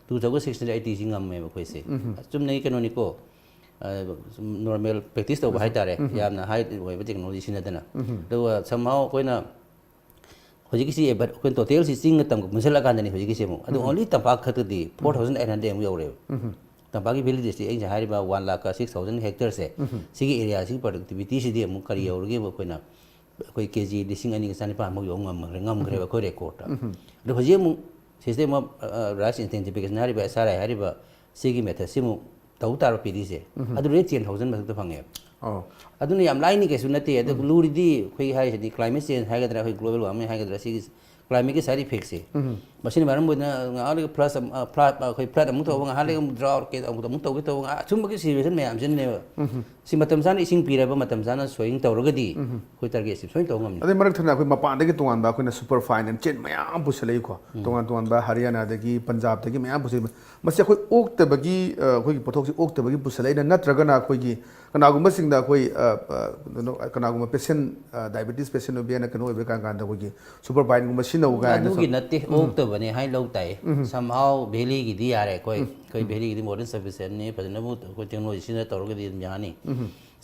two thousand six hundred eightyꯁꯤ ꯉꯝꯃꯦꯕ ꯑꯩꯈꯣꯏꯁꯦ꯫ ꯆꯨꯝꯅꯒꯤ ꯀꯩꯅꯣꯅꯤꯀꯣ, ꯁꯨꯝ normal practice ꯇꯧꯕ ꯍꯥꯏꯇꯥꯔꯦ, ꯌꯥꯝꯅ high ꯑꯣꯏꯕ technology ꯁꯤꯖꯤꯟꯅꯗꯅ꯫ ꯑꯗꯨꯒ somehow ꯑꯩꯈꯣꯏꯅ ꯍꯧꯖꯤꯛꯀꯤꯁꯤ ꯑꯩꯈꯣꯏ totalꯁꯤ ꯆꯤꯡꯒ ꯇꯝꯒ ꯄꯨꯟꯁꯤꯜꯂꯛꯑꯀꯥꯟꯗꯅꯤ ꯍꯧꯖꯤꯛꯀꯤꯁꯤ ꯑꯃꯨꯛ꯫ ꯑꯗꯨ only ꯇꯝꯄꯥꯛ ꯈꯛꯇꯗꯤ four thousand eight hundred ꯑꯃꯨꯛ ꯌꯧꯔꯦꯕ꯫ ꯇꯝꯄꯥꯛꯀꯤ village districtꯁꯤ ꯑꯩꯅ ꯍꯥꯏꯔꯤꯕ one lakh six thousand hectareꯁꯦ, ꯁꯤꯒꯤ areaꯁꯤꯒꯤ productivityꯁꯤꯗꯤ ꯑꯃꯨꯛ ꯀꯔꯤ ꯌꯧꯔꯒꯦꯕ? ꯑꯩꯈꯣꯏꯅ ꯑꯩꯈꯣꯏ ꯀꯦ ꯖꯤ ꯂꯤꯁꯤꯡ ꯑꯅꯤꯒ ꯆꯅꯤꯄꯥꯟꯃꯨꯛ ꯌꯧ ꯉꯝꯈ꯭ꯔꯦ, ꯉꯝꯈ꯭ꯔꯦꯕ ꯑꯩꯈꯣꯏ recordꯇ꯫ ꯑꯗꯣ ꯍꯧꯖꯤꯛ ꯑꯃꯨꯛ system of rice intensification ꯍꯥꯏꯔꯤꯕ, S R I ꯍꯥꯏꯔꯤꯕ ꯁꯤꯒꯤ methodꯁꯤ ꯑꯃꯨꯛ ꯇꯧ ꯇꯥꯔꯕ ꯄꯤꯔꯤꯁꯦ, ꯑꯗꯨꯗꯤ ten thousand ꯃꯊꯛꯇ ꯐꯪꯉꯦꯕ꯫ ꯑꯣ꯫ ꯑꯗꯨꯅ ꯌꯥꯝ ꯂꯥꯏꯅꯤ ꯀꯩꯁꯨ ꯅꯠꯇꯦ꯫ ꯑꯗꯨ ꯂꯨꯔꯤꯗꯤ ꯑꯩꯈꯣꯏ ꯍꯥꯏꯔꯤꯁꯤꯗꯤ climate change ꯍꯥꯏꯒꯗ꯭ꯔꯥ, ꯑꯩꯈꯣꯏ global warming ꯍꯥꯏꯒꯗ꯭ꯔꯥ, ꯁꯤꯒꯤ climateꯀꯤ side effectꯁꯦ, ꯃꯁꯤꯅ ꯃꯔꯝ ꯑꯣꯏꯗꯨꯅ ꯉꯥꯏꯍꯥꯛ ꯂꯩꯒ floods ꯑꯃ, ꯑ, flood, ꯑꯩꯈꯣꯏ flood ꯑꯃꯨꯛ ꯇꯧꯕ, ꯉꯥꯏꯍꯥꯛ ꯂꯩꯒ ꯑꯃꯨꯛ drought case ꯑꯃꯨꯛ, ꯑꯃꯨꯛ ꯇꯧꯒꯦ ꯇꯧꯕ, ꯉꯥꯏꯍꯥꯛ, ꯁꯨꯝꯕꯒꯤ situation ꯃꯌꯥꯝꯁꯤꯅꯅꯦꯕ꯫ ꯁꯤ ꯃꯇꯝ ꯆꯥꯅ ꯏꯁꯤꯡ ꯄꯤꯔꯕ, ꯃꯇꯝ ꯆꯥꯅ sowing ꯇꯧꯔꯒꯗꯤ ꯑꯩꯈꯣꯏ targetꯁꯤ ꯁꯣꯏꯅ ꯇꯧꯕ ꯉꯝꯅꯤ꯫ ꯑꯗꯩ ꯃꯔꯛ ꯊꯠꯅ ꯑꯩꯈꯣꯏ ꯃꯄꯥꯟꯗꯒꯤ ꯇꯣꯉꯥꯟꯕ ꯑꯩꯈꯣꯏꯅ superfine and chain ꯃꯌꯥꯝ ꯄꯨꯁꯜꯂꯛꯏꯀꯣ꯫ ꯇꯣꯉꯥꯟ ꯇꯣꯉꯥꯟꯕ ꯍꯔꯤꯌꯥꯅꯥꯗꯒꯤ, ꯄꯟꯖꯥꯕꯇꯒꯤ ꯃꯌꯥꯝ ꯄꯨꯁꯜꯂꯛꯏ꯫ ꯃꯁꯤ ꯑꯩꯈꯣꯏ ꯑꯣꯛꯇꯕꯒꯤ, ꯑ, ꯑꯩꯈꯣꯏꯒꯤ ꯄꯣꯠꯊꯣꯛꯁꯤ ꯑꯣꯛꯇꯕꯒꯤ ꯄꯨꯁꯜꯂꯛꯏꯔ, ꯅꯠꯇ꯭ꯔꯒꯅ ꯑꯩꯈꯣꯏꯒꯤ ꯀꯅꯥꯒꯨꯝꯕꯁꯤꯡꯗ ꯑꯩꯈꯣꯏ, ꯑ, ꯑ, ꯀꯩꯅꯣ, ꯀꯅꯥꯒꯨꯝꯕ patient, ꯑ, diabetes patient ꯑꯣꯏꯕ ꯌꯥꯏꯅ ꯀꯩꯅꯣ ꯑꯣꯏꯕ ꯀꯥꯟ ꯀꯥꯟꯗ ꯑꯩꯈꯣꯏꯒꯤ superfineꯒꯨꯝꯕ ꯁꯤꯖꯤꯟꯅꯧ ꯀꯥꯏꯅ ꯑꯗꯨꯒꯤ ꯅꯠꯇꯦ, ꯑꯣꯛꯇꯕꯅꯦ ꯍꯥꯏ ꯂꯧ ꯇꯥꯏ꯫ Somehow valleyꯒꯤꯗꯤ ꯌꯥꯔꯦ, ꯑꯩꯈꯣꯏ, ꯑꯩꯈꯣꯏ valleyꯒꯤꯗꯤ more than sufficientꯅꯤ, ꯐꯖꯅꯕꯨ ꯑꯩꯈꯣꯏ technology ꯁꯤꯖꯤꯟꯅ ꯇꯧꯔꯒꯗꯤ ꯑꯗꯨꯝ ꯌꯥꯅꯤ꯫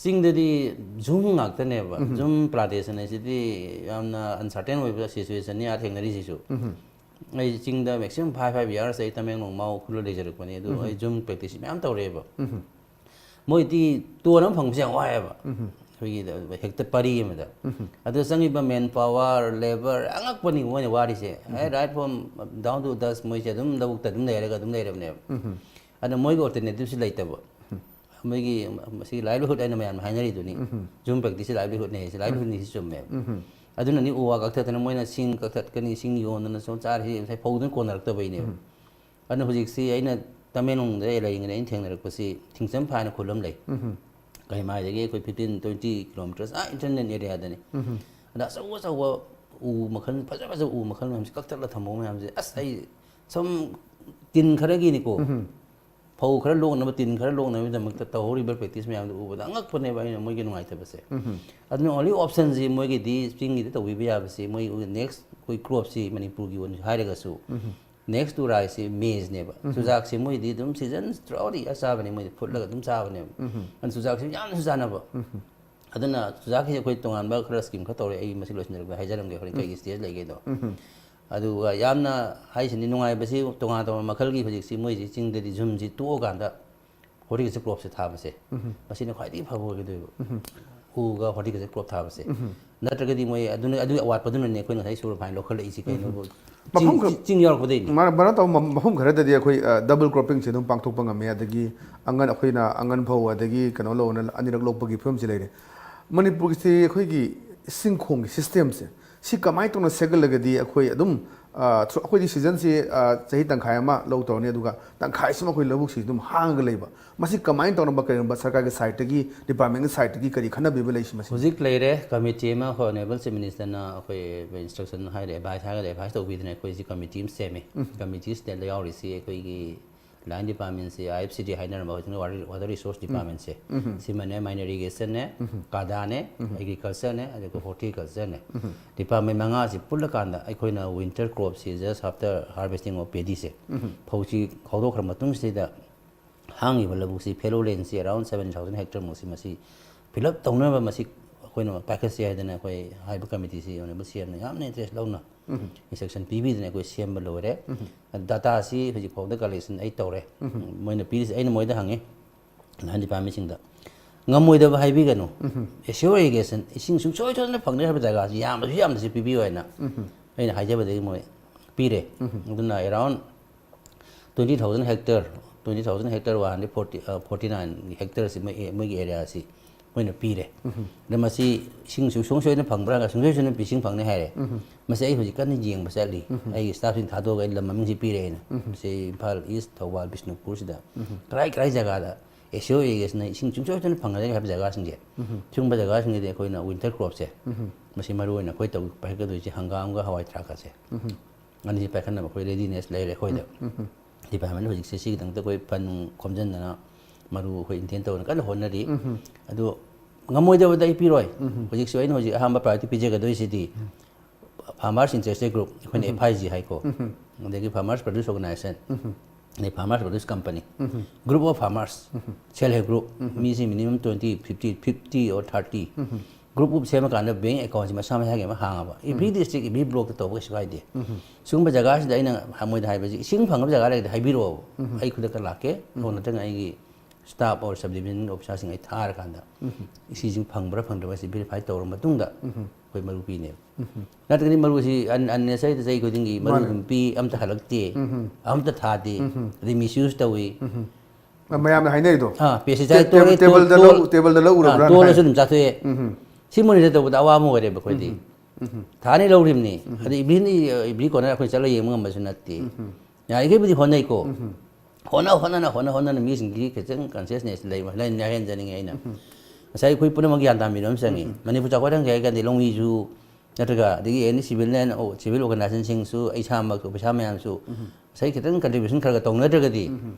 ꯆꯤꯡꯗꯗꯤ ꯌꯨꯝ ꯉꯥꯛꯇꯅꯦꯕ, ꯌꯨꯝ plantation ꯍꯥꯏꯁꯤꯗꯤ ꯌꯥꯝꯅ uncertain ꯑꯣꯏꯕ situationꯅꯤ ꯑꯥ ꯊꯦꯡꯅꯔꯤꯁꯤꯁꯨ꯫ ꯑꯩ ꯆꯤꯡꯗ maximum five, five years ꯑꯩ ꯇꯃꯦꯡꯂꯣꯡ, ꯃꯥꯎ ꯎꯈ꯭ꯔꯨꯜꯗ ꯂꯩꯖꯔꯛꯄꯅꯦ, ꯑꯗꯨ ꯑꯩ ꯌꯨꯝ practice ꯃꯌꯥꯝ ꯇꯧꯔꯛꯑꯦꯕ꯫ ꯃꯣꯏꯗꯤ ꯇꯣꯟ ꯑꯃ ꯐꯪꯕꯁꯦ ꯌꯥꯝ ꯋꯥꯏꯑꯦꯕ꯫ ꯑꯩꯈꯣꯏꯒꯤ ꯍꯦꯛꯇ ꯄꯔꯤ ꯑꯃꯗ꯫ ꯑꯗꯨꯗ ꯆꯪꯉꯤꯕ ꯃꯦꯟ ꯄꯥꯋꯔ, ꯂꯦꯕꯔ, ꯑꯉꯛꯄꯅꯤ ꯃꯣꯏꯅ ꯋꯥꯔꯤꯁꯦ꯫ ꯑꯦ, right from down to dust ꯃꯣꯏꯁꯦ ꯑꯗꯨꯝ ꯂꯧꯕꯨꯛꯇ ꯑꯗꯨꯝ ꯂꯩꯔꯒ ꯑꯗꯨꯝ ꯂꯩꯔꯕꯅꯦꯕ꯫ ꯑꯗ ꯃꯣꯏꯒꯤ ꯑꯣꯜꯇꯔꯅꯦꯇꯤꯞꯁꯤ ꯂꯩꯇꯕ꯫ ꯃꯣꯏꯒꯤ ꯃꯁꯤꯒꯤ ꯂꯥꯏꯚꯂꯤꯍꯨꯗ ꯍꯥꯏꯅ ꯃꯌꯥꯝꯅ ꯍꯥꯏꯅꯔꯤꯗꯨꯅꯤ꯫ ꯖꯨꯝ ꯄ꯭ꯔꯦꯛꯇꯤꯁꯁꯤ ꯂꯥꯏꯚꯂꯤꯍꯨꯗꯅꯦ ꯍꯥꯏꯁꯦ, ꯂꯥꯏꯚꯂꯤꯍꯨꯗꯅꯤ ꯁꯤ ꯆꯨꯝꯃꯦꯕ꯫ ꯑꯗꯨꯅꯅꯤ ꯎ ꯋꯥ ꯀꯛꯊꯠꯇꯅ ꯃꯣꯏꯅ ꯁꯤꯡ ꯀꯛꯊꯠꯀꯅꯤ, ꯁꯤꯡ ꯌꯣꯟꯗꯅ ꯁꯨꯝ ꯆꯥꯔꯤꯁꯤ ꯉꯁꯥꯏ ꯐꯧꯗꯨꯅ ꯀꯣꯟꯅꯔꯛꯇꯕꯩꯅꯦꯕ꯫ ꯑꯗꯨꯅ ꯍꯧꯖꯤꯛꯁꯤ ꯑꯩꯅ ꯇꯃꯦꯡꯂꯣꯡꯗ ꯂꯩꯔꯤꯉꯩꯗ ꯑꯩꯅ ꯊꯦꯡꯅꯔꯛꯄꯁꯤ ꯊꯤꯡꯆꯝꯐꯥ ꯍꯥꯏꯅ ꯈꯨꯜ ꯑꯃ ꯂꯩ꯫ ꯀꯩꯃꯥꯏꯗꯒꯤ ꯑꯩꯈꯣꯏ fifteen twenty kilometers, ꯑꯥ, ꯏꯟꯇꯔꯅꯦꯜ ꯑꯦꯔꯤꯌꯥꯗꯅꯤ꯫ ꯑꯗ ꯑꯆꯧ ꯑꯆꯧꯕ ꯎ ꯃꯈꯜ, ꯐꯖ ꯐꯖꯕ ꯎ ꯃꯈꯜ ꯃꯌꯥꯝꯁꯦ ꯀꯛꯊꯠꯂ ꯊꯝꯍꯧꯕ ꯃꯌꯥꯝꯁꯦ, ꯑꯁ, ꯑꯩ ꯁꯨꯝ ꯇꯤꯟ ꯈꯔꯒꯤꯅꯤꯀꯣ꯫ ꯐꯧ ꯈꯔ ꯂꯣꯛꯅꯕ, ꯇꯤꯟ ꯈꯔ ꯂꯣꯛꯅꯕꯒꯤꯗꯃꯛꯇ ꯇꯧꯍꯧꯔꯤꯕ ꯄ꯭ꯔꯦꯛꯇꯤꯁ ꯃꯌꯥꯝꯗꯨ ꯎꯕꯗ ꯑꯉꯛꯄꯅꯦꯕ ꯑꯩꯅ ꯃꯣꯏꯒꯤ ꯅꯨꯡꯉꯥꯏꯇꯕꯁꯦ꯫ ꯑꯗꯨꯅ only optionꯁꯤ ꯃꯣꯏꯒꯤꯗꯤ ꯆꯤꯡꯒꯤꯗ ꯇꯧꯕꯤꯕ ꯌꯥꯕꯁꯤ, ꯃꯣꯏ next ꯑꯩꯈꯣꯏ cropꯁꯤ ꯃꯅꯤꯄꯨꯔꯒꯤ ꯑꯣꯏꯅ ꯍꯥꯏꯔꯒꯁꯨ, next to riceꯁꯤ maizeꯅꯦꯕ꯫ ꯆꯨꯖꯥꯛꯁꯤ ꯃꯣꯏꯗꯤ ꯑꯗꯨꯝ season throughout year ꯆꯥꯕꯅꯦ, ꯃꯣꯏꯗꯤ ꯐꯨꯠꯂꯒ ꯑꯗꯨꯝ ꯆꯥꯕꯅꯦꯕ꯫ ꯑꯗꯨꯅ ꯆꯨꯖꯥꯛꯁꯤ ꯌꯥꯝꯅꯁꯨ ꯆꯥꯅꯕ꯫ ꯑꯗꯨꯅ ꯆꯨꯖꯥꯛꯀꯤꯁꯦ ꯑꯩꯈꯣꯏ ꯇꯣꯉꯥꯟꯕ ꯈꯔ ꯁ꯭ꯀꯤꯝ ꯈꯔ ꯇꯧꯔꯦ, ꯑꯩ ꯃꯁꯤ ꯂꯣꯏꯁꯤꯟꯖꯔꯛꯄꯗ ꯍꯥꯏꯖꯔꯝꯒꯦ, ꯍꯣꯔꯦꯟ ꯀꯩꯒꯤ ꯁ꯭ꯇꯦꯖ ꯂꯩꯒꯦꯗꯣ꯫ ꯑꯗꯨꯒ ꯌꯥꯝꯅ ꯍꯥꯏꯁꯤꯅꯤ ꯅꯨꯡꯉꯥꯏꯕꯁꯤ, ꯇꯣꯉꯥꯟ ꯇꯣꯉꯥꯟꯕ ꯃꯈꯜꯒꯤ ꯍꯧꯖꯤꯛꯁꯤ ꯃꯣꯏꯁꯤ ꯆꯤꯡꯗꯗꯤ ꯖꯨꯝꯁꯤ ꯇꯣꯛꯑꯀꯥꯟꯗ ꯍꯣꯔꯇꯤꯀꯜꯆꯔ ꯀ꯭ꯔꯣꯞꯁꯦ ꯊꯥꯕꯁꯦ, ꯃꯁꯤꯅ ꯈ꯭ꯋꯥꯏꯗꯒꯤ ꯐꯕ ꯑꯣꯏꯒꯗꯣꯏꯕ꯫ ꯎꯒ ꯍꯣꯔꯇꯤꯀꯜꯆꯔ ꯀ꯭ꯔꯣꯞ ꯊꯥꯕꯁꯦ꯫ ꯅꯠꯇ꯭ꯔꯒꯗꯤ ꯃꯣꯏ ꯑꯗꯨꯅ, ꯑꯗꯨꯒꯤ ꯑꯋꯥꯠꯄꯗꯨꯅꯅꯦ ꯑꯩꯈꯣꯏꯅ ꯉꯁꯥꯏ ꯁꯨꯄꯔ ꯐꯥꯏꯟ ꯂꯧꯈꯠꯂꯛꯏꯁꯤ ꯀꯩꯅꯣꯕꯨ꯫ ꯃꯐꯝ ꯆꯤꯡ, ꯈꯔ ꯆꯤꯡ ꯌꯥꯎꯔꯛꯄꯗꯩꯅꯦ꯫ ꯃꯥꯅ ꯕꯔꯥ ꯇꯧꯕ ꯃ-, ꯃꯐꯝ ꯈꯔꯗꯗꯤ ꯑꯩꯈꯣꯏ, ꯑ, double croppingꯁꯦ ꯑꯗꯨꯝ ꯄꯥꯡꯊꯣꯛꯄ ꯉꯝꯃꯦ, ꯑꯗꯒꯤ ꯑꯉꯟ, ꯑꯩꯈꯣꯏꯅ ꯑꯉꯟ ꯐꯧ ꯑꯗꯒꯤ ꯀꯩꯅꯣ ꯂꯧꯅ ꯑꯅꯤꯔꯛ ꯂꯣꯛꯄꯒꯤ ꯐꯤꯕꯝꯁꯤ ꯂꯩꯔꯦ꯫ ꯃꯅꯤꯄꯨꯔꯒꯤꯁꯤ ꯑꯩꯈꯣꯏꯒꯤ ꯆꯤꯡꯈꯣꯡꯒꯤ systemꯁꯦ, ꯁꯤ ꯀꯃꯥꯏꯅ ꯇꯧꯅ ꯁꯦꯝꯒꯠꯂꯒꯗꯤ ꯑꯩꯈꯣꯏ ꯑꯗꯨꯝ, ꯑ, ꯊ꯭ꯔꯨ-, ꯑꯩꯈꯣꯏꯗꯤ seasonꯁꯤ, ꯑ, ꯆꯍꯤ ꯇꯪꯈꯥꯏ ꯑꯃ ꯂꯧ ꯇꯧꯔꯅꯤ, ꯑꯗꯨꯒ ꯇꯪꯈꯥꯏꯁꯤꯃ ꯑꯩꯈꯣꯏ ꯂꯧꯕꯨꯛꯁꯤ ꯑꯗꯨꯝ ꯍꯥꯡꯉꯒ ꯂꯩꯕ꯫ ꯃꯁꯤ ꯀꯃꯥꯏꯅ ꯇꯧꯅꯕ, ꯀꯔꯤꯒꯨꯝꯕ ꯁꯔꯀꯥꯔꯒꯤ sideꯇꯒꯤ, departmentꯀꯤ sideꯇꯒꯤ ꯀꯔꯤ ꯈꯟꯅꯕꯤꯕ ꯂꯩ ꯁꯤ ꯃꯁꯤ? ꯍꯧꯖꯤꯛ ꯂꯩꯔꯦ committee ꯑꯃ, ꯑꯩꯈꯣꯏ Honourable Chief Ministerꯅ ꯑꯩꯈꯣꯏ instruction ꯍꯥꯏꯔꯦ, advice ꯍꯥꯏꯔꯒꯗꯤ advice ꯇꯧꯕꯤꯗꯅ ꯑꯩꯈꯣꯏꯁꯤ committee ꯑꯃ ꯁꯦꯝꯃꯦ꯫ Committeeꯁꯤꯗ ꯌꯥꯎꯔꯤꯁꯤ ꯑꯩꯈꯣꯏꯒꯤ line departmentꯁꯤ, IFCD ꯍꯥꯏꯅꯔꯝꯕ ꯍꯧꯖꯤꯛꯅ water, water resource departmentꯁꯦ, ꯁꯤꯃꯅꯦ, ꯃꯥꯏꯅ irrigationꯅꯦ, ꯀꯥꯗꯥꯅꯦ, agricultureꯅꯦ, ꯑꯗꯨꯒ horticultureꯅꯦ꯫ Department ꯃꯉꯥꯁꯤ ꯄꯨꯜꯂꯀꯥꯟꯗ ꯑꯩꯈꯣꯏꯅ winter cropꯁꯤ just after harvesting of paddyꯁꯦ, ꯐꯧꯁꯤ ꯈꯥꯎꯗꯣꯛꯈ꯭ꯔ ꯃꯇꯨꯡꯁꯤꯗ ꯍꯥꯡꯉꯤꯕ ꯂꯧꯕꯨꯛꯁꯤ, fallow landꯁꯤ around seven thousand hectare ꯃꯨꯛꯁꯤ ꯃꯁꯤ fill up ꯇꯧꯅꯕ ꯃꯁꯤ ꯑꯩꯈꯣꯏꯅ package ꯍꯥꯏꯗꯅ ꯑꯩꯈꯣꯏ ꯍꯥꯏꯔꯤꯕ committeeꯁꯤ Honourable CMꯅ ꯌꯥꯝꯅ interest ꯂꯧꯅ instruction ꯄꯤꯕꯤꯗꯅ ꯑꯩꯈꯣꯏ ꯁꯦꯝꯕ ꯂꯣꯏꯔꯦ꯫ Dataꯁꯤ ꯍꯧꯖꯤꯛ ꯐꯥꯎꯗ collection ꯑꯩ ꯇꯧꯔꯦ꯫ ꯃꯣꯏꯅ ꯄꯤꯔꯤꯁꯦ ꯑꯩꯅ ꯃꯣꯏꯗ ꯍꯪꯉꯤ, line departmentꯁꯤꯡꯗ꯫ ꯉꯝꯃꯣꯏꯗꯕ ꯍꯥꯏꯕꯤꯒꯅꯨ꯫ ꯑꯦꯁꯤꯌꯣꯔ ꯏꯔꯤꯒꯦꯁꯟ, ꯏꯁꯤꯡ ꯁꯨꯡꯁꯣꯏ ꯁꯣꯏꯗꯅ ꯐꯪꯅꯤ ꯍꯥꯏꯕ ꯖꯒꯥꯁꯤ ꯌꯥꯝꯅꯁꯨ ꯌꯥꯝꯅꯁꯨ ꯄꯤꯕꯤꯌꯨ ꯍꯥꯏꯅ ꯑꯩꯅ ꯍꯥꯏꯖꯕꯗꯒꯤ ꯃꯣꯏ ꯄꯤꯔꯦ꯫ ꯑꯗꯨꯅ around twenty thousand hectare, twenty thousand hectare ꯋꯥ ꯍꯟꯗ꯭ꯔꯦꯠ ꯐꯣꯔꯇꯤ, ꯐꯣꯔꯇꯤ ꯅꯥꯏꯟ ꯍꯦꯛꯇꯔꯁꯤ ꯃꯣꯏ, ꯃꯣꯏꯒꯤ ꯑꯦꯔꯤꯌꯥꯁꯤ ꯃꯣꯏꯅ ꯄꯤꯔꯦ꯫ ꯑꯗ ꯃꯁꯤ ꯏꯁꯤꯡ ꯁꯨꯡꯁꯣꯏ ꯁꯣꯏꯗꯅ ꯐꯪꯕ꯭ꯔꯥ? ꯁꯨꯡꯁꯣꯏ ꯁꯣꯏꯗꯅ ꯏꯁꯤꯡ ꯐꯪꯅꯤ ꯍꯥꯏꯔꯦ꯫ ꯃꯁꯤ ꯑꯩ ꯍꯧꯖꯤꯛ ꯀꯟꯅ ꯌꯦꯡꯕ ꯆꯠꯂꯤ꯫ ꯑꯩꯒꯤ ꯁ꯭ꯇꯥꯐꯁꯤꯡ ꯊꯥꯗꯣꯛꯑꯒ ꯑꯩ ꯂꯝ ꯃꯃꯤꯡꯁꯤ ꯄꯤꯔꯦ ꯑꯩꯅ꯫ ꯃꯁꯤ ꯏꯝꯐꯥꯜ ꯏꯁ, ꯊꯧꯕꯥꯜ, ꯕꯤꯁꯅꯨꯄꯨꯔꯁꯤꯗ ꯀꯔꯥꯏ ꯀꯔꯥꯏ ꯖꯒꯥꯗ ꯑꯦꯁꯤꯌꯣ ꯏꯔꯤꯒꯦꯁꯟꯅ ꯏꯁꯤꯡ ꯁꯨꯡꯁꯣꯏ ꯁꯣꯏꯗꯅ ꯐꯪꯒꯗꯒꯦ ꯍꯥꯏꯕ ꯖꯒꯥꯁꯤꯡꯁꯦ, ꯁꯤꯒꯨꯝꯕ ꯖꯒꯥꯁꯤꯡꯁꯤꯗꯤ ꯑꯩꯈꯣꯏꯅ ꯋꯤꯟꯇꯔ ꯀ꯭ꯔꯣꯞꯁꯦ, ꯃꯁꯤ ꯃꯔꯨ ꯑꯣꯏꯅ ꯑꯩꯈꯣꯏ ꯇꯧ-, ꯄꯥꯏꯈꯠꯀꯗꯣꯏꯁꯦ ꯍꯪꯒꯥꯝꯒ ꯍꯋꯥꯏ ꯊ꯭ꯔꯥꯛꯀꯁꯦ꯫ ꯑꯅꯤꯁꯤ ꯄꯥꯏꯈꯠꯅꯕ ꯑꯩꯈꯣꯏ ꯔꯦꯗꯤꯅꯦꯁ ꯂꯩꯔꯦ ꯑꯩꯈꯣꯏꯗ꯫ ꯗꯤꯄꯥꯔꯠꯃꯦꯟ ꯍꯧꯖꯤꯛꯁꯦ ꯁꯤꯒꯤꯗꯃꯛꯇ ꯑꯩꯈꯣꯏ ꯐꯟ ꯅꯨꯡ ꯈꯣꯝꯖꯤꯟꯗꯅ ꯃꯔꯨ ꯑꯩꯈꯣꯏ ꯏꯟꯇꯦꯟ ꯇꯧꯗꯅ ꯀꯟꯅ ꯍꯣꯠꯅꯔꯤ꯫ ꯑꯗꯨ ꯉꯝꯃꯣꯏꯗꯕꯗꯤ ꯑꯩ ꯄꯤꯔꯣꯏ꯫ ꯍꯧꯖꯤꯛꯁꯨ ꯑꯩꯅ ꯍꯧꯖꯤꯛ ꯑꯍꯥꯟꯕ ꯄ꯭ꯔꯥꯏꯌꯣꯔꯤꯇꯤ ꯄꯤꯖꯒꯗꯣꯏꯁꯤꯗꯤ farmers interested group, ꯑꯩꯈꯣꯏꯅ F I G ꯍꯥꯏꯀꯣ, ꯑꯗꯒꯤ farmers produce organization, ꯑꯗꯩ farmers produce company, group of farmers, self help group, ꯃꯤꯁꯤ minimum twenty, fifty, fifty or thirty group ꯁꯦꯝꯃꯀꯥꯟꯗ ꯕꯦꯡ ꯑꯦꯀꯥꯎꯟꯁꯤ ꯃꯁꯥ ꯃꯁꯥꯒꯤ ꯑꯃ ꯍꯥꯡꯉꯕ, every district, every blockꯇ ꯇꯧꯕ ꯀꯩꯁꯨ ꯀꯥꯏꯗꯦ꯫ ꯁꯤꯒꯨꯝꯕ ꯖꯒꯥꯁꯤꯗ ꯑꯩꯅ ꯃꯣꯏꯗ ꯍꯥꯏꯕꯁꯤ, ꯏꯁꯤꯡ ꯐꯪꯉꯕ ꯖꯒꯥ ꯂꯩꯔꯒꯗꯤ ꯍꯥꯏꯕꯤꯔꯛꯑꯣꯕ, ꯑꯩ ꯈꯨꯗꯛꯇ ꯂꯥꯛꯀꯦ꯫ ꯑꯗꯨ ꯅꯠꯇ꯭ꯔꯒ ꯑꯩꯒꯤ staff or subdivision officerꯁꯤꯡ ꯑꯩ ꯊꯥꯔꯀꯥꯟꯗ ꯏꯁꯤꯡꯁꯤ ꯐꯪꯕ꯭ꯔꯥ ꯐꯪꯗ꯭ꯔꯕ ꯁꯤ verify ꯇꯧꯔꯕ ꯃꯇꯨꯡꯗ ꯑꯩꯈꯣꯏ ꯃꯔꯨ ꯄꯤꯅꯦꯕ꯫ ꯅꯠꯇ꯭ꯔꯒꯗꯤ ꯃꯔꯨꯁꯤ ꯑꯟ-, unnecessary ꯆꯍꯤ ꯈꯨꯗꯤꯡꯒꯤ ꯃꯔꯨ ꯃꯥꯅꯦ꯫ ꯑꯗꯨꯝ ꯄꯤ, ꯑꯝꯇ ꯍꯜꯂꯛꯇꯦ, ꯑꯝꯇ ꯊꯥꯗꯦ, ꯑꯗꯩ misuse ꯇꯧꯏ꯫ ꯃꯌꯥꯝꯅ ꯍꯥꯏꯅꯔꯤꯗꯣ꯫ ꯑꯥ, pesticide ꯇꯦ-, ꯇꯦꯕꯜ-, ꯇꯣꯂꯦ, ꯇꯦꯕꯜꯗ ꯇꯣꯜ-, ꯂꯧ-, ꯇꯦꯕꯜꯗ ꯂꯧ ꯎꯔꯕ꯭ꯔꯥ ꯑꯥ, ꯇꯣꯜꯂꯁꯨ ꯍꯥꯏ? ꯑꯗꯨꯝ ꯆꯥꯊꯣꯛꯑꯦ꯫ ꯁꯤ monitor ꯇꯧꯕꯗ ꯑꯋꯥꯕ ꯑꯣꯏꯔꯦꯕ ꯑꯩꯈꯣꯏꯗꯤ꯫ ꯊꯥꯅꯤ ꯂꯧꯔꯤꯕꯅꯤ꯫ ꯑꯗꯩ every, every corner ꯑꯩꯈꯣꯏ ꯆꯠꯂ ꯌꯦꯡꯕ ꯉꯝꯕꯁꯨ ꯅꯠꯇꯦ꯫ ꯌꯥꯔꯤꯈꯩꯕꯨꯗꯤ ꯍꯣꯠꯅꯩꯀꯣ꯫ ꯍꯣꯠꯅ ꯍꯣꯠꯅꯅ, ꯍꯣꯠꯅ ꯍꯣꯠꯅꯅ ꯃꯤꯁꯤꯡꯒꯤ ꯈꯤꯇꯪ consciousness ꯂꯩ-, ꯂꯩ-, ꯂꯩꯍꯟꯖꯅꯤꯡꯉꯤ ꯑꯩꯅ꯫ ꯉꯁꯥꯏ ꯑꯩꯈꯣꯏ ꯄꯨꯝꯅꯃꯛ ꯒ꯭ꯌꯥꯟ ꯇꯥꯃꯤꯟꯅꯕ ꯑꯃ ꯆꯪꯉꯤ꯫ ꯃꯅꯤꯄꯨꯔ ꯆꯥꯎꯈꯠꯍꯟꯒꯦ ꯍꯥꯏꯔꯒꯗꯤ ꯂꯧꯃꯤꯁꯨ ꯅꯠꯇ꯭ꯔꯒ ꯑꯗꯒꯤ any civil line, civil organizationꯁꯤꯡꯁꯨ, ꯑꯩ ꯏꯁꯥꯃꯛ, ꯑꯣꯐꯤꯁꯥꯔ ꯃꯌꯥꯝꯁꯨ ꯉꯁꯥꯏ ꯈꯤꯇꯪ contribution ꯈꯔ ꯈꯔ ꯇꯧꯅꯗ꯭ꯔꯒꯗꯤ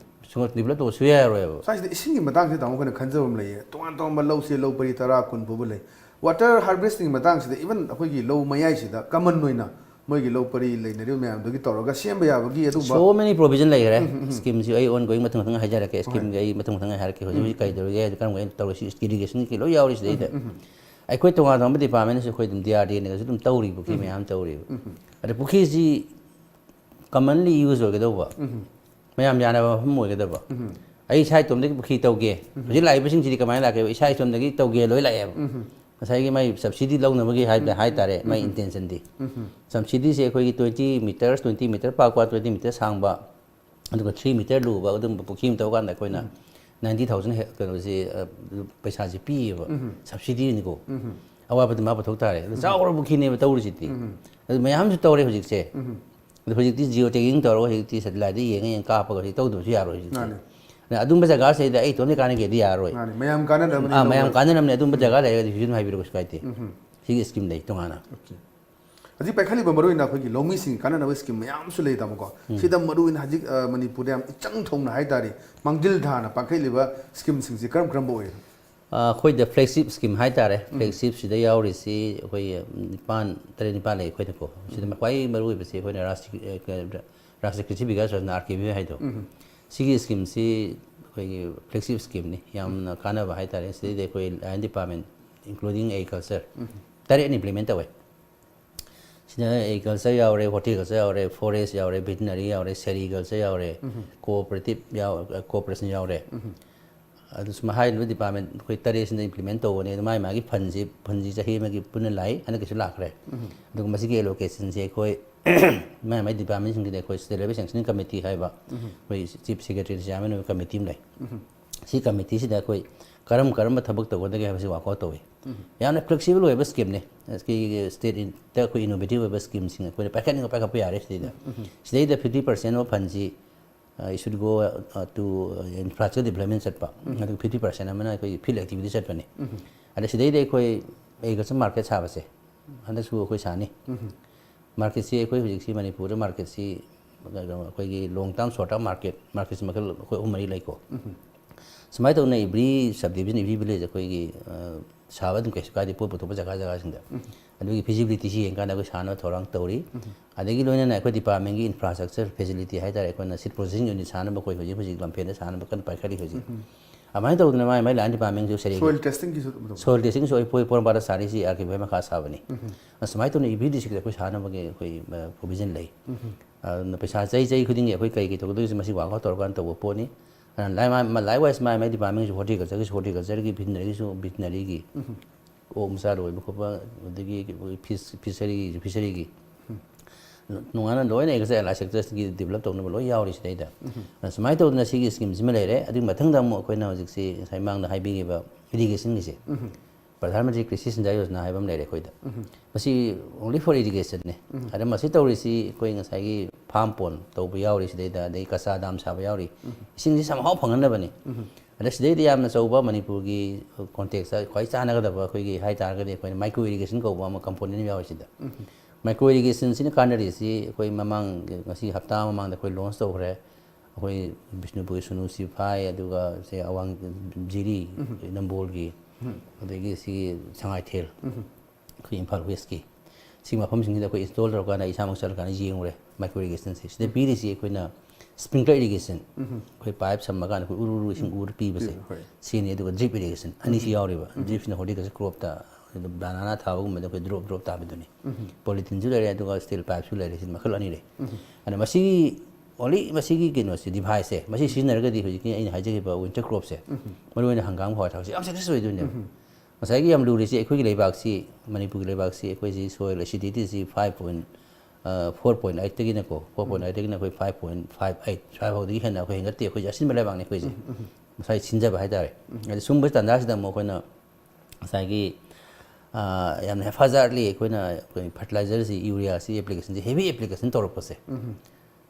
ꯁꯨꯝ develop ꯇꯧꯕ ꯁꯨꯡꯌꯥ ꯌꯥꯔꯣꯏꯕ꯫ ꯁ꯭ꯋꯥꯏꯁꯤꯗ ꯏꯁꯤꯡꯒꯤ ꯃꯇꯥꯡꯁꯤꯗ ꯇꯥꯃꯣ ꯑꯩꯈꯣꯏꯅ ꯈꯟꯖꯕ ꯑꯃ ꯂꯩꯌꯦ꯫ ꯇꯣꯉꯥꯟ ꯇꯣꯉꯥꯟꯕ ꯂꯧꯁꯦ, ꯂꯧ ꯄꯔꯤ ꯇꯔꯥ, ꯀꯨꯟ ꯐꯥꯎꯕ ꯂꯩ꯫ Water harvestingꯒꯤ ꯃꯇꯥꯡꯁꯤꯗ even ꯑꯩꯈꯣꯏꯒꯤ ꯂꯧ ꯃꯌꯥꯏꯁꯤꯗ common ꯑꯣꯏꯅ ꯃꯣꯏꯒꯤ ꯂꯧ ꯄꯔꯤ ꯂꯩꯅꯔꯤꯕ ꯃꯌꯥꯝꯗꯨꯒꯤ ꯇꯧꯔꯒ ꯁꯦꯝꯕ ꯌꯥꯕꯒꯤ ꯑꯗꯨꯒꯨꯝꯕ So many provision ꯂꯩꯈ꯭ꯔꯦ꯫ Schemeꯁꯤ ꯑꯩ ongoing ꯃꯊꯪ ꯃꯊꯪ ꯍꯥꯏꯖꯔꯛꯀꯦ꯫ Schemeꯒꯤ ꯑꯩ ꯃꯊꯪ ꯃꯊꯪ ꯍꯥꯏꯔꯛꯀꯦ꯫ ꯍꯧꯖꯤꯛ ꯍꯧꯖꯤꯛ ꯀꯔꯤ ꯇꯧꯔꯤꯒꯦ ꯍꯥꯏꯗꯤ ꯀꯔꯝ ꯀꯥꯟꯗ ꯇꯧꯔꯁꯤ, irrigationꯒꯤ ꯂꯣꯏ ꯌꯥꯎꯔꯤ ꯁꯤꯗꯩꯗ꯫ ꯑꯩꯈꯣꯏ ꯇꯣꯉꯥꯟ ꯇꯣꯉꯥꯟꯕ departmentꯅꯁꯨ ꯑꯩꯈꯣꯏ ꯑꯗꯨꯝ D R D ꯑꯦꯟꯒꯁꯨ ꯑꯗꯨꯝ ꯇꯧꯔꯤ, ꯄꯨꯈ꯭ꯔꯤ ꯃꯌꯥꯝ ꯇꯧꯔꯤꯕ꯫ ꯑꯗ ꯄꯨꯈ꯭ꯔꯤꯁꯤ commonly use ꯑꯣꯏꯒꯗꯧꯕ, ꯃꯌꯥꯝ ꯌꯥꯅꯕ ꯃꯐꯝ ꯑꯣꯏꯒꯗꯕ꯫ ꯑꯩ ꯏꯁꯥ ꯏꯇꯣꯝꯗꯒꯤ ꯄꯨꯈ꯭ꯔꯤ ꯇꯧꯒꯦ꯫ ꯍꯧꯖꯤꯛ ꯂꯥꯛꯏꯕꯁꯤꯡꯁꯤꯗꯤ ꯀꯃꯥꯏꯅ ꯂꯥꯛꯀꯦꯕ? ꯏꯁꯥ ꯏꯇꯣꯝꯗꯒꯤ ꯇꯧꯒꯦ ꯂꯣꯏ ꯂꯥꯛꯑꯦꯕ꯫ ꯉꯁꯥꯏꯒꯤ ꯃꯥꯏ subsidy ꯂꯧꯅꯕꯒꯤ ꯍꯥꯏꯕ ꯍꯥꯏꯇꯥꯔꯦ, ꯃꯥꯏ intentionꯗꯤ꯫ Subsidyꯁꯦ ꯑꯩꯈꯣꯏꯒꯤ twenty metres, twenty metre ꯄꯥꯛꯄ, twenty metre ꯁꯥꯡꯕ, ꯑꯗꯨꯒ three metre ꯂꯨꯕ ꯑꯗꯨꯒꯨꯝꯕ ꯄꯨꯈ꯭ꯔꯤ ꯑꯃ ꯇꯧꯀꯥꯟꯗ ꯑꯩꯈꯣꯏꯅ ninety thousand ꯍꯦ-, ꯀꯩꯅꯣꯁꯦ, ꯑ, ꯄꯩꯁꯥꯁꯦ ꯄꯤꯌꯦꯕ꯫ Subsidyꯅꯤꯀꯣ꯫ ꯑꯋꯥꯕꯗꯤ ꯃꯥ ꯄꯨꯊꯣꯛ ꯇꯥꯔꯦ꯫ ꯑꯗꯨ ꯆꯥꯎꯔꯕ ꯄꯨꯈ꯭ꯔꯤꯅꯦꯕ ꯇꯧꯔꯤꯁꯤꯗꯤ꯫ ꯑꯗꯨ ꯃꯌꯥꯝꯁꯨ ꯇꯧꯔꯦ ꯍꯧꯖꯤꯛꯁꯦ꯫ ꯑꯗꯣ ꯍꯧꯖꯤꯛꯇꯤ geo tagging ꯇꯧꯔꯒ ꯍꯧꯖꯤꯛꯇꯤ satelliteꯗ ꯌꯦꯡꯉ ꯌꯦꯡꯉ ꯀꯥꯞꯄꯒ ꯍꯧꯖꯤꯛ ꯇꯧꯗꯕꯁꯨ ꯌꯥꯔꯣꯏ ꯍꯧꯖꯤꯛꯇꯤ꯫ ꯃꯥꯅꯦ꯫ ꯑꯗꯨꯅ ꯑꯗꯨꯝꯕ ꯖꯒꯥꯁꯤꯗ ꯑꯩ ꯏꯇꯣꯝꯇ ꯀꯥꯟꯅꯒꯦꯗꯤ ꯌꯥꯔꯣꯏ꯫ ꯃꯥꯅꯦ, ꯃꯌꯥꯝ ꯀꯥꯟꯅꯅꯕꯅꯤ ꯑꯥ, ꯃꯌꯥꯝ ꯂꯧꯕ꯫ ꯀꯥꯟꯅꯅꯕꯅꯦ꯫ ꯑꯗꯨꯝꯕ ꯖꯒꯥ ꯂꯩꯔꯒꯗꯤ ꯍꯧꯖꯤꯛ ꯑꯗꯨꯝ ꯍꯥꯏꯕꯤꯔꯛꯑꯣ, ꯀꯩꯁꯨ ꯀꯥꯏꯗꯦ꯫ ꯁꯤꯒꯤ scheme ꯂꯩ ꯇꯣꯉꯥꯟꯅ꯫ OK꯫ ꯍꯧꯖꯤꯛ ꯄꯥꯏꯈꯠꯂꯤꯕ ꯃꯔꯨꯑꯣꯏꯅ ꯑꯩꯈꯣꯏꯒꯤ ꯂꯧꯃꯤꯁꯤꯡꯒꯤ ꯀꯥꯟꯅꯅꯕ scheme ꯃꯌꯥꯝꯁꯨ ꯂꯩ, ꯇꯥꯃꯣꯀꯣ꯫ ꯁꯤꯗ ꯃꯔꯨꯑꯣꯏꯅ ꯍꯧꯖꯤꯛ, ꯑ, ꯃꯅꯤꯄꯨꯔꯗ ꯌꯥꯝ ꯏꯆꯪ ꯊꯧꯅ ꯍꯥꯏꯇꯥꯔꯦ, ꯃꯥꯡꯖꯤꯜ ꯊꯥꯅ ꯄꯥꯏꯈꯠꯂꯤꯕ schemeꯁꯤꯡꯁꯦ ꯀꯔꯝ ꯀꯔꯝꯕ ꯑꯣꯏꯔꯤꯅꯣ? ꯑ, ꯑꯩꯈꯣꯏꯗ flagship scheme ꯍꯥꯏꯇꯥꯔꯦ꯫ Flagshipꯁꯤꯗ ꯌꯥꯎꯔꯤꯁꯤ ꯑꯩꯈꯣꯏ ꯅꯤꯄꯥꯟ, ꯇꯔꯦꯠ ꯅꯤꯄꯥꯟ ꯂꯩ ꯑꯩꯈꯣꯏꯗꯀꯣ꯫ ꯁꯤꯗ ꯈ꯭ꯋꯥꯏ ꯃꯔꯨꯑꯣꯏꯕꯁꯦ ꯑꯩꯈꯣꯏꯅ ꯔꯥꯁꯇ꯭ꯔꯤ-, ꯑ, ꯀ-, ꯔꯥꯁꯇ꯭ꯔꯤꯌ ꯀ꯭ꯔꯤꯁꯤ ꯕꯤꯀꯥꯁ ꯌꯣꯖꯅꯥ, RKVY ꯍꯥꯏꯗꯣ꯫ ꯁꯤꯒꯤ schemeꯁꯤ ꯑꯩꯈꯣꯏꯒꯤ flagship schemeꯅꯤ, ꯌꯥꯝꯅ ꯀꯥꯟꯅꯕ ꯍꯥꯏꯇꯥꯔꯦ꯫ ꯁꯤꯗꯩꯗ ꯑꯩꯈꯣꯏ line department, including agriculture, ꯇꯔꯦꯠꯅ implement ꯇꯧꯋꯦ꯫ ꯁꯤꯗ agriculture ꯌꯥꯎꯔꯦ, horticulture ꯌꯥꯎꯔꯦ, forest ꯌꯥꯎꯔꯦ, veterinary ꯌꯥꯎꯔꯦ, sericulture ꯌꯥꯎꯔꯦ, cooperative ꯌꯥꯎ-, cooperation ꯌꯥꯎꯔꯦ꯫ ꯑꯗꯨ ꯁꯨꯝ ꯍꯥꯏꯔꯤꯕ department ꯑꯩꯈꯣꯏ ꯇꯔꯦꯠꯁꯤꯅ implement ꯇꯧꯕꯅꯦ꯫ ꯑꯗꯨ ꯃꯥꯒꯤ ꯃꯥꯒꯤ fundꯁꯤ, fundꯁꯤ ꯆꯍꯤ ꯑꯃꯒꯤ ꯄꯨꯟꯅ ꯂꯥꯛꯏ, ꯍꯟꯗꯛꯀꯤꯁꯨ ꯂꯥꯛꯈ꯭ꯔꯦ꯫ ꯑꯗꯨꯒ ꯃꯁꯤꯒꯤ allocationꯁꯦ ꯑꯩꯈꯣꯏ ꯃꯥꯏ ꯃꯥꯏ departmentꯁꯤꯡꯒꯤꯗꯤ ꯑꯩꯈꯣꯏ state level sanction committee ꯍꯥꯏꯕ ꯑꯩꯈꯣꯏ chief secretaryꯅ chairman ꯑꯣꯏꯕ committee ꯑꯃ ꯂꯩ꯫ ꯁꯤ committeeꯁꯤꯗ ꯑꯩꯈꯣꯏ ꯀꯔꯝ ꯀꯔꯝꯕ ꯊꯕꯛ ꯇꯧꯒꯗꯒꯦ ꯍꯥꯏꯕꯁꯤ work out ꯇꯧꯏ꯫ ꯌꯥꯝꯅ flexible ꯑꯣꯏꯕ schemeꯅꯤ꯫ ꯑꯩꯈꯣꯏꯒꯤ stateꯇ ꯑꯩꯈꯣꯏ innovative ꯑꯣꯏꯕ schemeꯁꯤꯡ ꯑꯩꯈꯣꯏꯅ ꯄꯥꯏꯈꯠꯅꯤꯡꯕ ꯄꯥꯏꯈꯠꯄ ꯌꯥꯔꯦ ꯁꯤꯗꯩꯗ꯫ ꯁꯤꯗꯩꯗ fifty percent of fundꯁꯤ, ꯑ, it should go, ꯑ, to, ꯑ, infrastructure development ꯆꯠꯄ꯫ ꯑꯗꯨꯒ fifty percent ꯑꯃꯅ ꯑꯩꯈꯣꯏꯒꯤ field activity ꯆꯠꯄꯅꯤ꯫ ꯑꯗ ꯁꯤꯗꯩꯗ ꯑꯩꯈꯣꯏ agriculture market ꯁꯥꯕꯁꯦ ꯍꯟꯗꯛꯁꯨ ꯑꯩꯈꯣꯏ ꯁꯥꯅꯤ꯫ Marketꯁꯤ ꯑꯩꯈꯣꯏ ꯍꯧꯖꯤꯛꯁꯤ ꯃꯅꯤꯄꯨꯔꯗ marketꯁꯤ ꯑꯩꯈꯣꯏꯒꯤ long term, short term market, marketꯁꯤ ꯃꯈꯜ ꯑꯩꯈꯣꯏ ꯑꯍꯨꯝ ꯃꯔꯤ ꯂꯩꯀꯣ꯫ ꯁꯨꯃꯥꯏꯅ ꯇꯧꯅ every subdivision, every village ꯑꯩꯈꯣꯏꯒꯤ, ꯑ, ꯁꯥꯕ ꯑꯗꯨꯝ ꯀꯩꯁꯨ ꯀꯥꯏꯗꯦ, ꯄꯣꯠ ꯄꯨꯊꯣꯛꯄ ꯖꯒꯥ ꯖꯒꯥꯁꯤꯡꯗ꯫ ꯑꯗꯨꯒꯤ feasibilityꯁꯤ ꯌꯦꯡꯀꯥꯟꯗ ꯑꯩꯈꯣꯏ ꯁꯥꯅꯕ ꯊꯧꯔꯥꯡ ꯇꯧꯔꯤ꯫ ꯑꯗꯒꯤ ꯂꯣꯏꯅꯅ ꯑꯩꯈꯣꯏ departmentꯀꯤ infrastructure facility ꯍꯥꯏꯇꯥꯔꯦ, ꯑꯩꯈꯣꯏꯅ seed processing unit ꯁꯥꯅꯕ ꯑꯩꯈꯣꯏ ꯍꯧꯖꯤꯛ ꯍꯧꯖꯤꯛ ꯂꯝꯐꯦꯜꯗ ꯁꯥꯅꯕ ꯀꯟꯅ ꯄꯥꯏꯈꯠꯂꯤ ꯍꯧꯖꯤꯛ꯫ ꯑꯗꯨꯃꯥꯏꯅ ꯇꯧꯗꯅ ꯃꯥꯏ ꯃꯥꯏ line departmentꯁꯨ ꯁꯦꯔꯤ-, soil testingꯒꯤꯁꯨ ꯑꯗꯨꯝ ꯇꯧꯕ? Soil testingꯁꯨ ꯑꯩ ꯄꯣꯏ-, ꯄꯣꯔꯣꯝꯄꯥꯠꯇ ꯁꯥꯔꯤꯁꯤ RKVY ꯃꯈꯥ ꯁꯥꯕꯅꯤ꯫ ꯑꯁꯨꯃꯥꯏꯅ ꯇꯧꯅ every districtꯇ ꯑꯩꯈꯣꯏ ꯁꯥꯅꯕꯒꯤ ꯑꯩꯈꯣꯏ, ꯑ, provision ꯂꯩ꯫ ꯑꯗꯨꯅ ꯄꯩꯁꯥ ꯆꯍꯤ ꯆꯍꯤ ꯈꯨꯗꯤꯡꯒꯤ ꯑꯩꯈꯣꯏ ꯀꯩ ꯀꯩ ꯇꯧꯒꯗꯣꯏꯁꯦ ꯃꯁꯤ work out ꯇꯧꯔꯀꯥꯟꯗ ꯇꯧꯕ ꯄꯣꯠꯅꯤ꯫ ꯑꯗꯨꯅ ꯂꯥꯏ-, ꯃꯥ-, ꯃꯥ-, likewise ꯃꯥꯏ ꯃꯥꯏ department ꯒꯤꯁꯨ, horticulture ꯒꯤꯁꯨ horticulture ꯒꯤ, veterinary ꯒꯤꯁꯨ veterinary ꯒꯤ, ꯑꯣꯛ ꯃꯆꯥ ꯂꯣꯏꯕ ꯈꯣꯠꯄ, ꯑꯗꯒꯤ ꯐꯤꯁ-, fishery ꯒꯤꯁꯨ fishery ꯒꯤ꯫ ꯅꯨꯡꯉꯥꯏꯅ ꯂꯣꯏꯅ agriculture allied sectors ꯀꯤ develop ꯇꯧꯅꯕ ꯂꯣꯏ ꯌꯥꯎꯔꯤ ꯁꯤꯗꯩꯗ꯫ ꯑꯗꯨꯅ ꯁꯨꯃꯥꯏꯅ ꯇꯧꯗꯅ ꯁꯤꯒꯤ scheme ꯁꯤꯃ ꯂꯩꯔꯦ꯫ ꯑꯗꯨꯒꯤ ꯃꯊꯪꯗ ꯑꯃꯨꯛ ꯑꯩꯈꯣꯏꯅ ꯍꯧꯖꯤꯛꯁꯤ ꯉꯁꯥꯏ ꯃꯃꯥꯡꯗ ꯍꯥꯏꯕꯤꯈꯤꯕ irrigation ꯒꯤꯁꯦ, ꯄ꯭ꯔꯙꯥꯟ ꯃꯟꯇ꯭ꯔꯤ ꯀ꯭ꯔꯤꯁꯤ ꯁꯤꯟꯖꯥ ꯌꯣꯖꯅꯥ ꯍꯥꯏꯕ ꯑꯃ ꯂꯩꯔꯦ ꯑꯩꯈꯣꯏꯗ꯫ ꯃꯁꯤ only for irrigation ꯅꯦ꯫ ꯑꯗ ꯃꯁꯤ ꯇꯧꯔꯤꯁꯤ ꯑꯩꯈꯣꯏ ꯉꯁꯥꯏꯒꯤ farm pond ꯇꯧꯕ ꯌꯥꯎꯔꯤ ꯁꯤꯗꯩꯗ, ꯑꯗꯩ ꯀꯆꯥ ꯗꯥꯝ ꯁꯥꯕ ꯌꯥꯎꯔꯤ꯫ ꯏꯁꯤꯡꯁꯤ ꯁꯝꯍꯥꯎ ꯐꯪꯍꯟꯅꯕꯅꯤ꯫ ꯑꯗ ꯁꯤꯗꯩꯗ ꯌꯥꯝꯅ ꯑꯆꯧꯕ ꯃꯅꯤꯄꯨꯔꯒꯤ context ꯇ ꯈ꯭ꯋꯥꯏ ꯆꯥꯟꯅꯒꯗꯕ ꯑꯩꯈꯣꯏꯒꯤ ꯍꯥꯏ ꯇꯥꯔꯒꯗꯤ ꯑꯩꯈꯣꯏꯅ micro irrigation ꯀꯧꯕ ꯑꯃ component ꯑꯃ ꯌꯥꯎꯔꯤ ꯁꯤꯗ꯫ Micro irrigation ꯁꯤꯅ ꯀꯥꯟꯅꯔꯤꯁꯤ ꯑꯩꯈꯣꯏ ꯃꯃꯥꯡ, ꯉꯁꯤ ꯍꯞꯇꯥ ꯃꯃꯥꯡꯗ ꯑꯩꯈꯣꯏ launch ꯇꯧꯈ꯭ꯔꯦ꯫ ꯑꯩꯈꯣꯏ ꯕꯤꯁꯅꯨꯄꯨꯔꯒꯤ ꯁꯨꯅꯨ ꯁꯤꯐꯥꯏ, ꯑꯗꯨꯒ ꯁꯤ ꯑꯋꯥꯡ ꯖꯤꯔꯤ, ꯅꯝꯕꯣꯜꯒꯤ, ꯑꯗꯒꯤ ꯁꯤꯒꯤ ꯁꯉꯥꯏꯊꯦꯜ, ꯑꯩꯈꯣꯏ ꯏꯝꯐꯥꯜ West ꯀꯤ, ꯁꯤ ꯃꯐꯝꯁꯤꯡꯁꯤꯗ ꯑꯩꯈꯣꯏ install ꯇꯧꯔꯀꯥꯟꯗ ꯑꯩ ꯏꯁꯥꯃꯛ ꯆꯠꯂꯀꯥꯟꯗ ꯌꯦꯡꯉꯨꯔꯦ micro irrigation ꯁꯦ꯫ ꯁꯤꯗ ꯄꯤꯔꯤꯁꯤ ꯑꯩꯈꯣꯏꯅ sprinkler irrigation, ꯑꯩꯈꯣꯏ pipe ꯁꯝꯃꯀꯥꯟꯗ ꯑꯩꯈꯣꯏ ꯎꯔꯨ ꯎꯔꯨ ꯏꯁꯤꯡ ꯎꯔ ꯄꯤꯕꯁꯦ, ꯍꯣꯏ꯫ ꯁꯤꯅꯤ꯫ ꯑꯗꯨꯒ drip irrigation ꯑꯅꯤꯁꯤ ꯌꯥꯎꯔꯤꯕ꯫ Drip ꯁꯤꯅ horticulture crop ꯇ, ꯑꯗꯨꯝ banana ꯊꯥꯕꯒꯨꯝꯕꯗ ꯑꯩꯈꯣꯏ drop drop ꯇꯥꯕꯤꯗꯨꯅꯤ꯫ Polythene ꯁꯨ ꯂꯩꯔꯦ, ꯑꯗꯨꯒ steel pipe ꯁꯨ ꯂꯩꯔꯦ, ꯁꯤ ꯃꯈꯜ ꯑꯅꯤ ꯂꯩ꯫ ꯑꯗ ꯃꯁꯤꯒꯤ, only ꯃꯁꯤꯒꯤ ꯀꯩꯅꯣꯁꯦ, device ꯁꯦ, ꯃꯁꯤ ꯁꯤꯖꯤꯟꯅꯔꯒꯗꯤ ꯍꯧꯖꯤꯛꯀꯤ ꯑꯩꯅ ꯍꯥꯏꯖꯈꯤꯕ winter crop ꯁꯦ, ꯃꯔꯨꯑꯣꯏꯅ ꯍꯪꯒꯥꯝ, ꯍꯋꯥꯏ ꯊꯔꯥꯛꯁꯦ ꯌꯥꯝ success ꯑꯣꯏꯗꯣꯏꯅꯦꯕ꯫ ꯉꯁꯥꯏꯒꯤ ꯌꯥꯝ ꯂꯨꯔꯤꯁꯤ ꯑꯩꯈꯣꯏꯒꯤ ꯂꯩꯕꯥꯛꯁꯤ, ꯃꯅꯤꯄꯨꯔꯒꯤ ꯂꯩꯕꯥꯛꯁꯤ ꯑꯩꯈꯣꯏꯁꯤ soil acidity ꯁꯤ five point, ꯑ, four point eight ꯇꯒꯤꯅꯀꯣ, four point eight ꯇꯒꯤꯅ ꯑꯩꯈꯣꯏ five point five eight, ꯁ꯭ꯋꯥꯏꯐꯥꯎꯗꯒꯤ ꯍꯦꯟꯅ ꯑꯩꯈꯣꯏ ꯍꯦꯟꯒꯠꯇꯦ꯫ ꯑꯩꯈꯣꯏꯁꯦ ꯑꯁꯤꯟꯕ ꯂꯩꯕꯥꯛꯅꯤ ꯑꯩꯈꯣꯏꯁꯦ꯫ ꯉꯁꯥꯏ ꯁꯤꯟꯖꯕ ꯍꯥꯏꯇꯥꯔꯦ꯫ ꯑꯗ ꯁꯨꯝꯕ ꯇꯥꯟꯖꯥꯁꯤꯗ ꯑꯃꯨꯛ ꯑꯩꯈꯣꯏꯅ ꯉꯁꯥꯏꯒꯤ, ꯑ, ꯌꯥꯝꯅ haphazardly ꯑꯩꯈꯣꯏꯅ, ꯑꯩꯈꯣꯏ fertilizer ꯁꯤ, urea ꯁꯤ application ꯁꯤ heavy application ꯇꯧꯔꯛꯄꯁꯦ,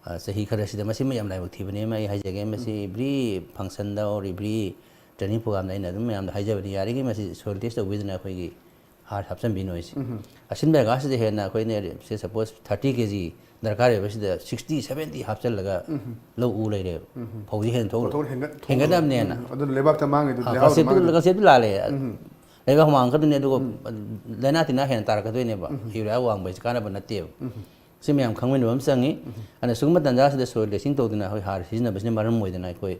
ꯑ, ꯆꯍꯤ ꯈꯔꯁꯤꯗ ꯃꯁꯤꯃ ꯌꯥꯝ ꯂꯥꯏꯕꯛ ꯊꯤꯕꯅꯦ ꯑꯃ ꯑꯩ ꯍꯥꯏꯖꯒꯦ꯫ ꯃꯁꯤ every function the or every training program ꯗ ꯑꯩꯅ ꯑꯗꯨꯝ ꯃꯌꯥꯝꯗ ꯍꯥꯏꯖꯕꯅꯤ, ꯌꯥꯔꯤꯈꯩ ꯃꯁꯤ soil test ꯇꯧꯕꯤꯗꯨꯅ ꯑꯩꯈꯣꯏꯒꯤ ꯍꯥꯔ ꯍꯥꯞꯆꯤꯟꯕꯤꯅꯣ ꯍꯥꯏꯁꯦ꯫ ꯑꯁꯤꯟꯕ ꯂꯩꯕꯥꯛꯁꯤꯗ ꯍꯦꯟꯅ ꯑꯩꯈꯣꯏꯅ, say suppose thirty K G ꯗꯔꯀꯥꯔ ꯑꯣꯏꯕꯁꯤꯗ sixty, seventy ꯍꯥꯞꯆꯤꯜꯂꯒ ꯂꯧ ꯎ ꯂꯩꯔꯦꯕ꯫ ꯐꯧꯁꯤ ꯍꯦꯟꯅ ꯊꯣꯛ-, ꯄꯣꯠꯊꯣꯛ ꯍꯦꯟꯒꯠ-, ꯍꯦꯟꯒꯠꯅꯕꯅꯦꯅ꯫ ꯎꯝ, ꯑꯗꯨꯅ ꯂꯩꯕꯥꯛꯇ ꯃꯥꯡꯉꯤꯗꯨꯗꯤ ꯑꯥ, ꯂꯩꯍꯥꯎꯗ concept ꯇꯨ, ꯃꯥꯡꯉꯤꯗꯨꯗꯤ꯫ Concept ꯇꯨ ꯂꯥꯜꯂꯦ꯫ ꯂꯩꯕꯥꯛ ꯍꯨꯃꯥꯡ ꯀꯟꯗꯣꯏꯅꯦ, ꯑꯗꯨꯒ ꯂꯥꯏꯅꯥ ꯇꯤꯟꯅꯥ ꯍꯦꯟꯅ ꯇꯥꯔꯛꯀꯗꯣꯏꯅꯦꯕ꯫ Urea ꯋꯥꯡꯕ ꯍꯥꯏꯁꯦ ꯀꯥꯟꯅꯕ ꯅꯠꯇꯦꯕ꯫ ꯁꯤ ꯃꯌꯥꯝ ꯈꯪꯃꯤꯟꯅꯕ ꯑꯃ ꯆꯪꯉꯤ꯫ ꯑꯗꯨꯅ ꯁꯤꯒꯨꯝꯕ ꯇꯥꯟꯖꯥꯁꯤꯗ soil testing ꯇꯧꯗꯅ ꯑꯩꯈꯣꯏ ꯍꯥꯔ ꯁꯤꯖꯤꯟꯅꯕꯁꯤꯅ ꯃꯔꯝ ꯑꯣꯏꯗꯅ ꯑꯩꯈꯣꯏ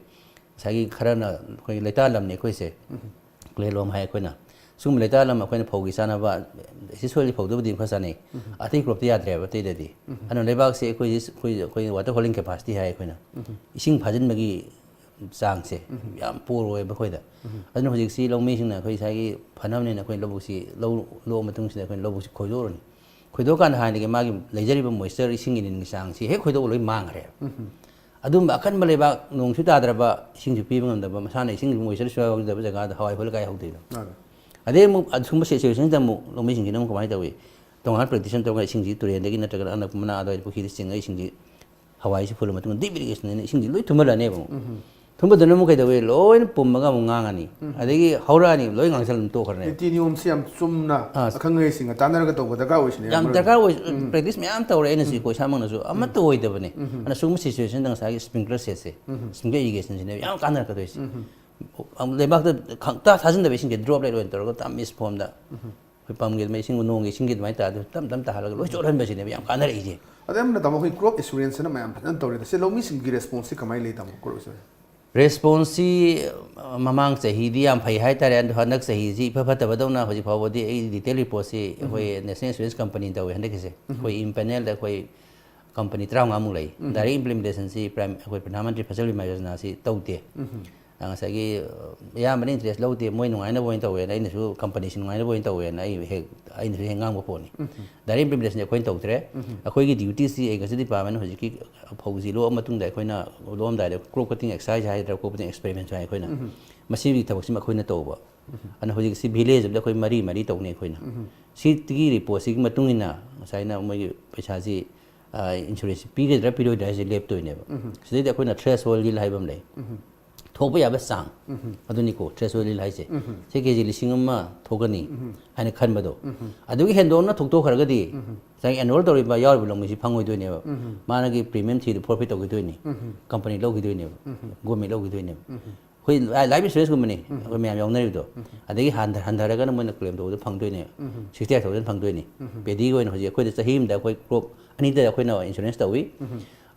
ꯉꯁꯥꯏꯒꯤ ꯈꯔꯅ ꯑꯩꯈꯣꯏ ꯂꯩꯇꯥꯂꯝꯅꯤ ꯑꯩꯈꯣꯏꯁꯦ, clay loam ꯍꯥꯏ ꯑꯩꯈꯣꯏꯅ꯫ ꯁꯤꯒꯨꯝꯕ ꯂꯩꯇꯥꯂꯝ ꯑꯩꯈꯣꯏꯅ ꯐꯧꯒꯤ ꯆꯥꯅꯕ, acid soil ꯐꯧꯗꯕꯨꯗꯤ ꯈꯔ ꯆꯥꯅꯩ, ꯑꯇꯩ crop ꯇ ꯌꯥꯗ꯭ꯔꯦꯕ ꯑꯇꯩꯗꯗꯤ꯫ ꯑꯗꯨꯅ ꯂꯩꯕꯥꯛꯁꯦ ꯑꯩꯈꯣꯏꯁꯤ, ꯑꯩꯈꯣꯏ, ꯑꯩꯈꯣꯏ water holding capacity ꯍꯥꯏ ꯑꯩꯈꯣꯏꯅ꯫ ꯏꯁꯤꯡ ꯐꯥꯖꯤꯟꯕꯒꯤ ꯆꯥꯡꯁꯦ ꯌꯥꯝ ꯄꯣꯔꯣꯏꯕ ꯑꯩꯈꯣꯏꯗ꯫ ꯑꯗꯨꯅ ꯍꯧꯖꯤꯛꯁꯤ ꯂꯧꯃꯤꯁꯤꯡꯅ ꯑꯩꯈꯣꯏ ꯉꯁꯥꯏꯒꯤ ꯐꯅꯕꯅꯦꯅ ꯑꯩꯈꯣꯏ ꯂꯧꯕꯨꯛꯁꯤ ꯂꯧ ꯂꯣꯛꯑ ꯃꯇꯨꯡꯁꯤꯗ ꯑꯩꯈꯣꯏꯅ ꯂꯧꯕꯨꯛꯁꯤ ꯈꯣꯏꯗꯣꯛꯎꯔꯅꯤ꯫ ꯈꯣꯏꯗꯣꯛꯑꯀꯥꯟꯗ ꯍꯥꯟꯅꯒꯤ ꯃꯥꯒꯤ ꯂꯩꯖꯔꯤꯕ ꯃꯣꯏꯆꯔ, ꯏꯁꯤꯡꯒꯤ ꯅꯤꯜꯒꯤ ꯆꯥꯡꯁꯤ ꯍꯦꯛ ꯈꯣꯏꯗꯣꯛꯄ ꯂꯣꯏ ꯃꯥꯡꯈ꯭ꯔꯦꯕ꯫ ꯑꯗꯨꯝꯕ ꯑꯀꯟꯕ ꯂꯩꯕꯥꯛ, ꯅꯣꯡꯁꯨ ꯇꯥꯗ꯭ꯔꯕ, ꯏꯁꯤꯡꯁꯨ ꯄꯤꯕ ꯉꯝꯗꯕ, ꯃꯁꯥꯅ ꯏꯁꯤꯡ ꯃꯣꯏꯆꯔꯁꯨ ꯌꯥꯎꯗꯕ ꯖꯒꯥꯗ ꯍꯋꯥꯏ ꯍꯨꯜꯂ ꯀꯥꯏ ꯍꯧꯗꯣꯏꯅꯣ? ꯑꯗꯩ ꯑꯃꯨꯛ ꯑꯁꯨꯝꯕ ꯁꯤꯆꯨꯋꯦꯁꯟꯁꯤꯗ ꯑꯃꯨꯛ ꯂꯧꯃꯤꯁꯤꯡꯁꯤꯅ ꯑꯃꯨꯛ ꯀꯃꯥꯏꯅ ꯇꯧꯏ? ꯇꯣꯉꯥꯟꯅ ꯄ꯭ꯔꯦꯛꯇꯤꯁꯟ ꯇꯧꯔꯒ ꯏꯁꯤꯡꯁꯤ ꯇꯨꯔꯦꯟꯗꯒꯤ ꯅꯠꯇ꯭ꯔꯒꯅ ꯑꯅꯛꯄ ꯃꯅꯥꯛ ꯑꯗꯨꯋꯥꯏꯗ ꯄꯨꯈ꯭ꯔꯤꯗ ꯆꯤꯡꯉꯒ ꯏꯁꯤꯡꯁꯤ ꯍꯋꯥꯏꯁꯤ ꯐꯨꯜꯂ ꯃꯇꯨꯡꯗ ꯗ꯭ꯔꯤꯞ ꯏꯔꯤꯒꯦꯁꯟ ꯍꯥꯏꯅ ꯏꯁꯤꯡꯁꯤ ꯂꯣꯏ ꯊꯨꯝꯍꯜꯂꯅꯦꯕ ꯑꯃꯨꯛ꯫ ꯊꯨꯝꯕꯗꯨꯅ ꯑꯃꯨꯛ ꯀꯩꯗꯧꯋꯤ? ꯂꯣꯏꯅ ꯄꯨꯝꯃꯒ ꯑꯃꯨꯛ ꯉꯥꯡꯉꯅꯤ꯫ ꯑꯗꯒꯤ ꯍꯧꯔꯛꯑꯅꯤ, ꯂꯣꯏ ꯉꯥꯡꯁꯜꯂ ꯑꯗꯨꯝ ꯇꯣꯛꯈ꯭ꯔꯅꯦꯕ꯫ ꯅꯤꯇꯤ ꯅꯤꯌꯣꯝꯁꯤ ꯌꯥꯝ ꯆꯨꯝꯅ ꯑꯥ꯫ ꯑꯈꯪ ꯑꯍꯩꯁꯤꯡꯒ ꯇꯥꯟꯅꯔꯒ ꯇꯧꯕ ꯗꯔꯀꯥꯔ ꯑꯣꯏꯁꯤꯅꯦ, ꯌꯥꯝ ꯃꯔꯨ ꯑꯣꯏꯅ꯫ ꯗꯔꯀꯥꯔ ꯑꯣꯏ꯫ ꯄ꯭ꯔꯦꯛꯇꯤꯁ ꯃꯌꯥꯝ ꯇꯧꯔꯦ ꯑꯩꯅꯁꯨ, ꯀꯣ ꯏꯁꯥꯃꯛꯅꯁꯨ ꯑꯃꯠꯇ ꯑꯣꯏꯗꯕꯅꯦ꯫ ꯑꯗꯨꯅ ꯁꯤꯒꯨꯝꯕ ꯁꯤꯆꯨꯋꯦꯁꯟꯗ ꯉꯁꯥꯏꯒꯤ ꯁ꯭ꯄ꯭ꯔꯤꯡꯀ꯭ꯂꯔ ꯁꯦꯠꯁꯦ, ꯁ꯭ꯄ꯭ꯔꯤꯡꯀ꯭ꯂꯔ ꯏꯔꯤꯒꯦꯁꯟꯁꯤꯅꯦꯕ ꯌꯥꯝ ꯀꯥꯟꯅꯔꯛꯀꯗꯣꯏꯁꯦ꯫ ꯂꯩꯕꯥꯛꯇ ꯈꯪꯇꯥ ꯊꯥꯖꯤꯟꯗꯕ ꯏꯁꯤꯡꯁꯦ ꯗ꯭ꯔꯣꯞꯂꯦꯠ ꯑꯣꯏꯅ ꯇꯧꯔꯒ ꯇꯞ ꯃꯤꯁ ꯐꯣꯝꯗ ꯑꯩꯈꯣꯏ ꯄꯝꯒꯤ ꯑꯗꯨꯃꯥꯏꯅ ꯏꯁꯤꯡ, ꯅꯣꯡꯒꯤ ꯏꯁꯤꯡꯒꯤ ꯑꯗꯨꯃꯥꯏꯅ ꯇꯥꯔꯗꯤ ꯇꯞ ꯇꯞ ꯇꯥꯍꯜꯂꯒ ꯂꯣꯏ ꯆꯣꯠꯍꯟꯕꯁꯤꯅꯦꯕ ꯌꯥꯝ ꯀꯥꯟꯅꯔꯛꯏꯁꯦ꯫ ꯑꯗꯩ ꯑꯃꯅ ꯇꯥꯃꯣ, ꯑꯩꯈꯣꯏ ꯀ꯭ꯔꯣꯞ ꯏꯟꯁꯨꯔꯦꯟꯁ ꯑꯅ ꯃꯌꯥꯝ ꯐꯖꯅ ꯇꯧꯔꯦ꯫ ꯁꯤ ꯂꯧꯃꯤꯁꯤꯡꯒꯤ ꯔꯦꯁꯄꯣꯟꯁꯁꯤ ꯀꯃꯥꯏꯅ ꯂꯩ, ꯇꯥꯃꯣ, ꯀ꯭ꯔꯣꯞ ꯏꯟꯁꯨꯔꯦꯟꯁ? ꯔꯦꯁꯄꯣꯟꯁꯁꯤ, ꯑ, ꯃꯃꯥꯡ ꯆꯍꯤꯗꯤ ꯌꯥꯝ ꯐꯩ ꯍꯥꯏꯇꯥꯔꯦ, ꯑꯗꯣ ꯍꯟꯗꯛ ꯆꯍꯤꯁꯤ ꯏꯐ ꯐꯠꯇꯕꯗꯧꯅ ꯍꯧꯖꯤꯛ ꯐꯥꯎꯕꯗꯤ ꯑꯩ ꯗꯤꯇꯦꯜ ꯔꯤꯄꯣꯔꯠꯁꯤ ꯑꯩꯈꯣꯏ ꯅꯦꯁꯅꯦꯜ ꯏꯟꯁꯨꯔꯦꯟꯁ ꯀꯝꯄꯅꯤꯅ ꯇꯧꯋꯦ ꯍꯟꯗꯛꯀꯤꯁꯦ꯫ ꯑꯩꯈꯣꯏ ꯏꯝꯄꯦꯅꯦꯜꯗ ꯑꯩꯈꯣꯏ ꯀꯝꯄꯅꯤ ꯇꯔꯥꯃꯉꯥꯃꯨꯛ ꯂꯩ꯫ ꯗꯥꯏꯔꯦꯛ ꯏꯝꯄ꯭ꯂꯤꯃꯦꯟꯇꯦꯁꯟꯁꯤ ꯄ꯭ꯔꯥꯏꯝ-, ꯑꯩꯈꯣꯏ ꯄ꯭ꯔꯙꯥꯟ ꯃꯟꯇ꯭ꯔꯤ ꯐꯁꯜ ꯕꯤꯃꯥ ꯌꯣꯖꯅꯥꯁꯤ ꯇꯧꯗꯦ꯫ ꯑ, ꯉꯁꯥꯏꯒꯤ, ꯑ, ꯑꯌꯥꯝꯕꯅ ꯏꯟꯇꯔꯦꯁ ꯂꯧꯗꯦ, ꯃꯣꯏ ꯅꯨꯡꯉꯥꯏꯅꯕ ꯑꯣꯏꯅ ꯇꯧꯋꯦꯅ ꯑꯩꯅꯁꯨ, ꯀꯝꯄꯅꯤꯁꯤ ꯅꯨꯡꯉꯥꯏꯅꯕ ꯑꯣꯏꯅ ꯇꯧꯋꯦꯅ ꯑꯩ ꯍꯦꯛ, ꯑꯩꯅꯁꯨ ꯍꯦꯛ ꯉꯥꯡꯕ ꯄꯣꯠꯅꯤ꯫ ꯗꯥꯏꯔꯦꯛ ꯏꯝꯄ꯭ꯂꯤꯃꯦꯟꯇꯦꯁꯟꯁꯦ ꯑꯩꯈꯣꯏꯅ ꯇꯧꯗ꯭ꯔꯦ꯫ ꯑꯩꯈꯣꯏꯒꯤ ꯗ꯭ꯌꯨꯇꯤꯁꯤ ꯑꯦꯒ꯭ꯔꯤꯀꯜꯆꯔ ꯗꯤꯄꯥꯔꯠꯃꯦꯟ ꯍꯧꯖꯤꯛꯀꯤ ꯐꯧꯁꯤ ꯂꯣꯛꯑ ꯃꯇꯨꯡꯗ ꯑꯩꯈꯣꯏꯅ ꯂꯣꯛꯑꯝꯗꯥꯏꯗ ꯀ꯭ꯔꯣꯞ ꯀꯠꯇꯤꯡ ꯑꯦꯛꯁꯔꯁꯥꯏꯁ ꯍꯥꯏꯗ꯭ꯔꯥ, ꯀ꯭ꯔꯣꯞ ꯀꯠꯇꯤꯡ ꯑꯦꯛꯁꯄꯦꯔꯤꯃꯦꯟꯁ ꯍꯥꯏ ꯑꯩꯈꯣꯏꯅ, ꯃꯁꯤꯒꯤ ꯊꯕꯛꯁꯤꯃ ꯑꯩꯈꯣꯏꯅ ꯇꯧꯕ꯫ ꯑꯗꯨꯅ ꯍꯧꯖꯤꯛꯁꯤ ꯚꯤꯂꯦꯖ ꯑꯃꯗ ꯑꯩꯈꯣꯏ ꯃꯔꯤ ꯃꯔꯤ ꯇꯧꯅꯤ ꯑꯩꯈꯣꯏꯅ꯫ ꯁꯤꯒꯤ ꯔꯤꯄꯣꯔꯠꯁꯤꯒꯤ ꯃꯇꯨꯡ ꯏꯟꯅ ꯉꯁꯥꯏꯅ ꯃꯣꯏꯒꯤ ꯄꯩꯁꯥꯁꯤ, ꯑ, ꯏꯟꯁꯨꯔꯦꯟꯁꯁꯤ ꯄꯤꯒꯗ꯭ꯔꯥ ꯄꯤꯔꯣꯏꯗ꯭ꯔꯥ ꯍꯥꯏꯁꯦ ꯂꯦꯞꯇꯣꯏꯅꯦꯕ꯫ ꯁꯤꯗꯩꯗ ꯑꯩꯈꯣꯏꯅ ꯊ꯭ꯔꯦꯁꯍꯣꯜ ꯂꯤꯜ ꯍꯥꯏꯕ ꯑꯃ ꯂꯩ꯫ ꯊꯣꯛꯄ ꯌꯥꯕ ꯆꯥꯡ, ꯑꯗꯨꯅꯤꯀꯣ ꯊ꯭ꯔꯦꯁꯍꯣꯜ ꯂꯤꯜ ꯍꯥꯏꯁꯦ꯫ ꯁꯤ ꯀꯦ ꯖꯤ ꯂꯤꯁꯤꯡ ꯑꯃ ꯊꯣꯛꯀꯅꯤ ꯍꯥꯏꯅ ꯈꯟꯕꯗꯣ, ꯑꯗꯨꯒꯤ ꯍꯦꯟꯗꯣꯛꯅ ꯊꯣꯛꯇꯣꯛꯈ꯭ꯔꯒꯗꯤ ꯉꯁꯥꯏꯒꯤ ꯑꯦꯟꯔꯣꯜ ꯇꯧꯔꯤꯕ ꯌꯥꯎꯔꯤꯕ ꯂꯧꯃꯤꯁꯤ ꯐꯪꯉꯣꯏꯗꯣꯏꯅꯦꯕ꯫ ꯃꯥꯅꯒꯤ ꯄ꯭ꯔꯤꯃꯤꯌꯝ ꯊꯤꯗꯨ ꯐꯣꯔꯐꯤꯠ ꯇꯧꯈꯤꯗꯣꯏꯅꯤ, ꯀꯝꯄꯅꯤ ꯂꯧꯈꯤꯗꯣꯏꯅꯦꯕ, ꯒꯣꯔꯃꯦꯟ ꯂꯧꯈꯤꯗꯣꯏꯅꯦꯕ꯫ ꯑꯩꯈꯣꯏ ꯂꯥꯏꯐ ꯏꯟꯁꯨꯔꯦꯟꯁꯀꯨꯝꯕꯅꯤ ꯑꯩꯈꯣꯏ ꯃꯌꯥꯝ ꯌꯥꯎꯅꯔꯤꯕꯗꯣ꯫ ꯑꯗꯒꯤ ꯍꯟꯊ-, ꯍꯟꯊꯔꯒꯅ ꯃꯣꯏꯅ ꯀ꯭ꯂꯦꯝ ꯇꯧꯕꯗ ꯐꯪꯗꯣꯏꯅꯦ꯫ ꯁꯤꯛꯁꯇꯤ ꯑꯥꯏꯠ ꯊꯥꯎꯖꯟ ꯐꯪꯗꯣꯏꯅꯤ꯫ ꯄꯦꯗꯤꯒꯤ ꯑꯣꯏꯅ ꯍꯧꯖꯤꯛ ꯑꯩꯈꯣꯏꯗ ꯆꯍꯤ ꯑꯃꯗ ꯑꯩꯈꯣꯏ ꯀ꯭ꯔꯣꯞ ꯑꯅꯤꯗ ꯑꯩꯈꯣꯏꯅ ꯏꯟꯁꯨꯔꯦꯟꯁ ꯇꯧꯏ꯫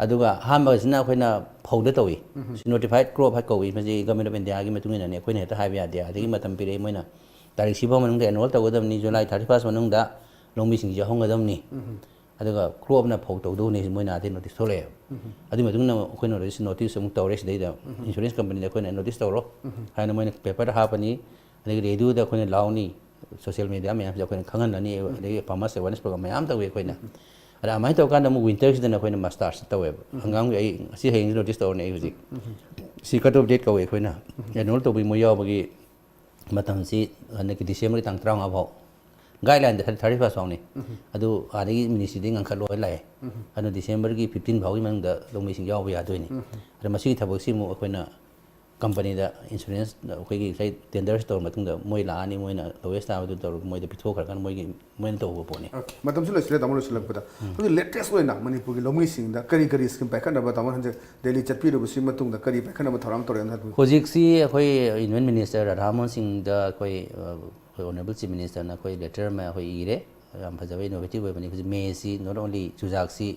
ꯑꯗꯨꯒ ꯑꯍꯥꯟꯕꯁꯤꯅ ꯑꯩꯈꯣꯏꯅ ꯐꯧꯗ ꯇꯧꯏ꯫ ꯁꯤ ꯅꯣꯇꯤꯐꯥꯏꯠ ꯀ꯭ꯔꯣꯞ ꯍꯥꯏ ꯀꯧꯏ꯫ ꯃꯁꯤ ꯒꯚꯔꯟꯃꯦꯟ ꯑꯣꯐ ꯏꯟꯗꯤꯌꯥꯒꯤ ꯃꯇꯨꯡ ꯏꯟꯅꯅꯦ, ꯑꯩꯈꯣꯏꯅ ꯍꯦꯛꯇ ꯍꯥꯏꯕ ꯌꯥꯗꯦ꯫ ꯑꯗꯒꯤ ꯃꯇꯝ ꯄꯤꯔꯛꯏ ꯃꯣꯏꯅ, ꯇꯥꯔꯤꯛ ꯁꯤꯐꯥꯎ ꯃꯅꯨꯡꯗ ꯑꯦꯟꯔꯣꯜ ꯇꯧꯒꯗꯕꯅꯤ, ꯖꯨꯂꯥꯏ ꯊꯥꯔꯇꯤ ꯐꯥꯔꯁ ꯃꯅꯨꯡꯗ ꯂꯧꯃꯤꯁꯤꯡꯁꯤ ꯌꯥꯎꯍꯟꯒꯗꯕꯅꯤ꯫ ꯑꯗꯨꯒ ꯀ꯭ꯔꯣꯞꯅ ꯐꯧ ꯇꯧꯗꯧꯅꯤ ꯃꯣꯏꯅ ꯑꯗꯩ ꯅꯣꯇꯤꯁ ꯊꯣꯛꯂꯛꯑꯦꯕ꯫ ꯑꯗꯨꯒꯤ ꯃꯇꯨꯡꯗ ꯑꯩꯈꯣꯏꯅ ꯅꯣꯇꯤꯁ ꯑꯃꯨꯛ ꯇꯧꯔꯦ ꯁꯤꯗꯩꯗ, ꯏꯟꯁꯨꯔꯦꯟꯁ ꯀꯝꯄꯅꯤꯗ ꯑꯩꯈꯣꯏꯅ ꯅꯣꯇꯤꯁ ꯇꯧꯔꯣ ꯍꯥꯏꯅ ꯃꯣꯏꯅ ꯄꯦꯄꯔꯗ ꯍꯥꯞꯄꯅꯤ꯫ ꯑꯗꯒꯤ ꯔꯦꯗꯤꯑꯣꯗ ꯑꯩꯈꯣꯏꯅ ꯂꯥꯎꯅꯤ, ꯁꯣꯁꯤꯌꯦꯜ ꯃꯦꯗꯤꯌꯥ ꯃꯌꯥꯝꯁꯤꯗ ꯑꯩꯈꯣꯏꯅ ꯈꯪꯍꯜꯂꯅꯤ꯫ ꯑꯗꯒꯤ ꯐꯥꯔꯃꯔꯁ ꯑꯦꯋꯥꯔꯅꯦꯁ ꯄ꯭ꯔꯣꯒ꯭ꯔꯥꯝ ꯃꯌꯥꯝ ꯇꯧꯏ ꯑꯩꯈꯣꯏꯅ꯫ ꯑꯗ ꯑꯗꯨꯃꯥꯏꯅ ꯇꯧꯔꯀꯥꯟꯗ ꯑꯃꯨꯛ ꯋꯤꯟꯇꯔꯁꯤꯗꯅ ꯑꯩꯈꯣꯏꯅ ꯃꯁꯇꯥꯔꯁꯤ ꯇꯧꯋꯦꯕ꯫ ꯍꯪꯒꯥꯝꯒꯤ ꯑꯩ ꯉꯁꯤ ꯍꯌꯦꯡꯁꯤ ꯅꯣꯇꯤꯁ ꯇꯧꯔꯅꯤ ꯑꯩ ꯍꯧꯖꯤꯛ꯫ ꯁꯤ ꯀꯠ ꯑꯣꯐ ꯗꯦꯠ ꯀꯧꯋꯦ ꯑꯩꯈꯣꯏꯅ꯫ ꯑꯦꯅꯨꯋꯦꯜ ꯇꯧꯕꯒꯤ ꯃꯣꯏ ꯌꯥꯎꯕꯒꯤ ꯃꯇꯝꯁꯤ ꯍꯟꯗꯛꯀꯤ ꯗꯤꯁꯦꯝꯕꯔꯒꯤ ꯇꯥꯡ ꯇꯔꯥꯃꯉꯥ ꯐꯥꯎ꯫ ꯒꯥꯏꯗꯂꯥꯏꯟꯗ ꯊꯥꯔꯇꯤ ꯐꯥꯔꯁ ꯐꯥꯎꯅꯤ꯫ ꯑꯗꯨ ꯑꯥꯗꯒꯤ ꯃꯤꯅꯤꯁꯇ꯭ꯔꯤꯗꯒꯤ ꯉꯟꯈꯠꯂꯣ ꯍꯥꯏ ꯂꯥꯛꯑꯦ꯫ ꯑꯗꯨ ꯗꯤꯁꯦꯝꯕꯔꯒꯤ ꯐꯤꯐꯇꯤꯟ ꯐꯥꯎꯒꯤ ꯃꯅꯨꯡꯗ ꯂꯧꯃꯤꯁꯤꯡ ꯌꯥꯎꯕ ꯌꯥꯗꯣꯏꯅꯤ꯫ ꯑꯗ ꯃꯁꯤꯒꯤ ꯊꯕꯛꯁꯤ ꯑꯃꯨꯛ ꯑꯩꯈꯣꯏꯅ ꯀꯝꯄꯅꯤꯗ ꯏꯟꯁꯨꯔꯦꯟꯁ ꯑꯩꯈꯣꯏꯒꯤ ꯉꯁꯥꯏ ꯇꯦꯟꯗꯔꯁ ꯇꯧꯔ ꯃꯇꯨꯡꯗ ꯃꯣꯏ ꯂꯥꯛꯑꯅꯤ, ꯃꯣꯏꯅ ꯂꯣꯋꯦꯁ ꯇꯥꯕꯗꯨ ꯇꯧꯔꯒ ꯃꯣꯏꯗ ꯄꯤꯊꯣꯛꯈ꯭ꯔꯀꯥꯟꯗ ꯃꯣꯏꯒꯤ, ꯃꯣꯏꯅ ꯇꯧꯕ ꯄꯣꯠꯅꯤ꯫ ꯑꯣꯀꯦ, ꯃꯇꯝꯁꯨ ꯂꯣꯏꯁꯤꯜꯂꯦ ꯇꯥꯃꯣ, ꯂꯣꯏꯁꯤꯜꯂꯛꯄꯗ꯫ ꯍꯧꯖꯤꯛ ꯂꯦꯇꯦꯁ ꯑꯣꯏꯅ ꯃꯅꯤꯄꯨꯔꯒꯤ ꯂꯧꯃꯤꯁꯤꯡꯗ ꯀꯔꯤ ꯀꯔꯤ ꯁ꯭ꯀꯤꯝ ꯄꯥꯏꯈꯠꯅꯕ ꯇꯥꯃꯣ ꯍꯟꯗꯛ ꯗꯦꯜꯂꯤ ꯆꯠꯄꯤꯔꯨꯕꯁꯤ ꯃꯇꯨꯡꯗ ꯀꯔꯤ ꯄꯥꯏꯈꯠꯅꯕ ꯊꯧꯔꯥꯡ ꯇꯧꯔꯦ ꯍꯥꯏꯕꯗꯨ? ꯍꯧꯖꯤꯛꯁꯤ ꯑꯩꯈꯣꯏ ꯌꯨꯅꯤꯌꯟ ꯃꯤꯅꯤꯁꯇꯔ ꯔꯥꯙꯥꯃꯣꯍꯟ ꯁꯤꯡꯗ ꯑꯩꯈꯣꯏ, ꯑ, ꯑꯩꯈꯣꯏ ꯑꯣꯅꯔꯦꯕꯜ ꯆꯤꯐ ꯃꯤꯅꯤꯁꯇꯔꯅ ꯑꯩꯈꯣꯏ ꯂꯦꯇꯔ ꯑꯃ ꯑꯩꯈꯣꯏ ꯏꯔꯦ꯫ ꯌꯥꯝ ꯐꯖꯕ ꯏꯅꯣꯚꯦꯇꯤꯚ ꯑꯣꯏꯕꯅꯤ꯫ ꯍꯧꯖꯤꯛ ꯃꯦꯁꯤ not only ꯆꯨꯖꯥꯛꯁꯤ,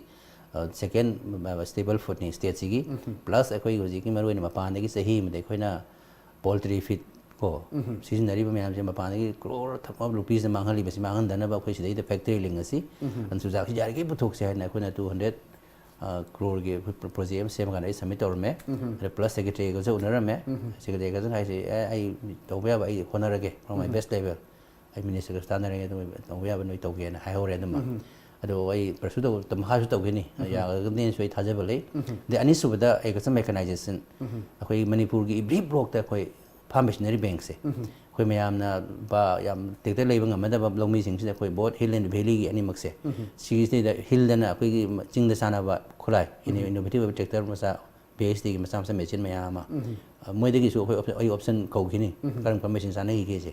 ꯑ, ꯁꯦꯀꯦꯟ, ꯑ, ꯁ꯭ꯇꯦꯄꯜ ꯐꯨꯗꯅꯤ ꯁ꯭ꯇꯦꯠꯁꯤꯒꯤ꯫ ꯄ꯭ꯂꯁ ꯑꯩꯈꯣꯏꯒꯤ ꯍꯧꯖꯤꯛꯀꯤ ꯃꯔꯨꯑꯣꯏꯅ ꯃꯄꯥꯟꯗꯒꯤ ꯆꯍꯤ ꯑꯃꯗ ꯑꯩꯈꯣꯏꯅ ꯄꯣꯜꯇ꯭ꯔꯤ ꯐꯤꯠ ꯀꯣ, ꯁꯤꯖꯤꯟꯅꯔꯤꯕ ꯃꯌꯥꯝꯁꯦ ꯃꯄꯥꯟꯗꯒꯤ ꯀ꯭ꯔꯣꯔ ꯊꯛ ꯑꯣꯐ ꯔꯨꯄꯤꯁꯅ ꯃꯥꯡꯍꯜꯂꯤꯕꯁꯤ ꯃꯥꯡꯍꯟꯗꯅꯕ ꯑꯩꯈꯣꯏ ꯁꯤꯗꯩꯗ ꯐꯦꯛꯇꯔꯤ ꯂꯤꯡ ꯑꯁꯤ, ꯑꯗꯨꯅ ꯆꯨꯖꯥꯛꯁꯤ ꯌꯥꯔꯤꯈꯩ ꯄꯨꯊꯣꯛꯁꯦ ꯍꯥꯏꯅ ꯑꯩꯈꯣꯏꯅ ꯇꯨ ꯍꯟꯗ꯭ꯔꯦꯠ, ꯑ, ꯀ꯭ꯔꯣꯔꯒꯤ ꯑꯩꯈꯣꯏ ꯄ꯭ꯔꯣ-, ꯄ꯭ꯔꯣꯖꯦꯛ ꯑꯃ ꯁꯦꯝꯃꯀꯥꯟꯗ ꯑꯩ ꯁꯕꯃꯤꯠ ꯇꯧꯔꯝꯃꯦ꯫ ꯑꯗ ꯄ꯭ꯂꯁ ꯁꯦꯀ꯭ꯔꯦꯇꯔꯤꯒꯁꯨ ꯎꯅꯔꯝꯃꯦ꯫ ꯁꯦꯀ꯭ꯔꯦꯇꯔꯤꯒꯁꯨ ꯍꯥꯏꯁꯦ, "ꯑꯦ, ꯑꯩ ꯇꯧꯕ ꯌꯥꯕ ꯑꯩ ꯍꯣꯠꯅꯔꯒꯦ, from my best level꯫ ꯑꯩ ꯃꯤꯅꯤꯁꯇꯔꯒꯁꯨ ꯇꯥꯟꯅꯔꯒꯦ, ꯑꯗꯨꯝ ꯇꯧꯕ ꯌꯥꯕ ꯅꯣꯏ ꯇꯧꯒꯦꯅ" ꯍꯥꯏꯍꯧꯔꯦ ꯑꯗꯨꯃ꯫ ꯑꯗꯣ ꯑꯩ ꯄꯔꯁꯨ ꯇꯧ-, ꯃꯈꯥꯁꯨ ꯇꯧꯒꯅꯤ꯫ ꯌꯥꯒꯅꯤꯅꯁꯨ ꯑꯩ ꯊꯥꯖꯕ ꯂꯩ꯫ ꯑꯗꯩ ꯑꯅꯤꯁꯨꯕꯗ ꯑꯦꯒ꯭ꯔꯤꯀꯜꯆꯔ ꯃꯦꯀꯅꯥꯏꯖꯦꯁꯟ꯫ ꯑꯩꯈꯣꯏ ꯃꯅꯤꯄꯨꯔꯒꯤ every blockꯇ ꯑꯩꯈꯣꯏ farm machinery bankꯁꯦ꯫ ꯑꯩꯈꯣꯏ ꯃꯌꯥꯝꯅ ꯄ-, ꯌꯥꯝ ꯇ꯭ꯔꯦꯛꯇꯔ ꯂꯩꯕ ꯉꯝꯅꯗꯕ ꯂꯧꯃꯤꯁꯤꯡꯁꯤꯗ ꯑꯩꯈꯣꯏ both hill and valleyꯒꯤ ꯑꯅꯤꯃꯛꯁꯦ꯫ ꯁꯤꯒꯤꯁꯤꯗ hillꯗꯅ ꯑꯩꯈꯣꯏꯒꯤ ꯆꯤꯡꯗ ꯆꯥꯟꯅꯕ ꯈꯨꯠꯂꯥꯏ, ꯏꯅꯣ-, innovative ꯑꯣꯏꯕ ꯇ꯭ꯔꯦꯛꯇꯔ ꯃꯆꯥ, ꯄꯤ ꯑꯩꯆ ꯗꯤꯒꯤ ꯃꯆꯥ ꯃꯆꯥ ꯃꯦꯆꯤꯟ ꯃꯌꯥꯝ ꯑꯃ꯫ ꯑ, ꯃꯣꯏꯗꯒꯤꯁꯨ ꯑꯩꯈꯣꯏ ꯑꯣꯞ-, ꯑꯩ ꯑꯣꯞꯁꯟ ꯀꯧꯈꯤꯅꯤ꯫ ꯀꯔꯝ ꯀꯔꯝꯕ ꯃꯦꯆꯤꯟ ꯆꯥꯟꯅꯈꯤꯒꯦꯁꯦ꯫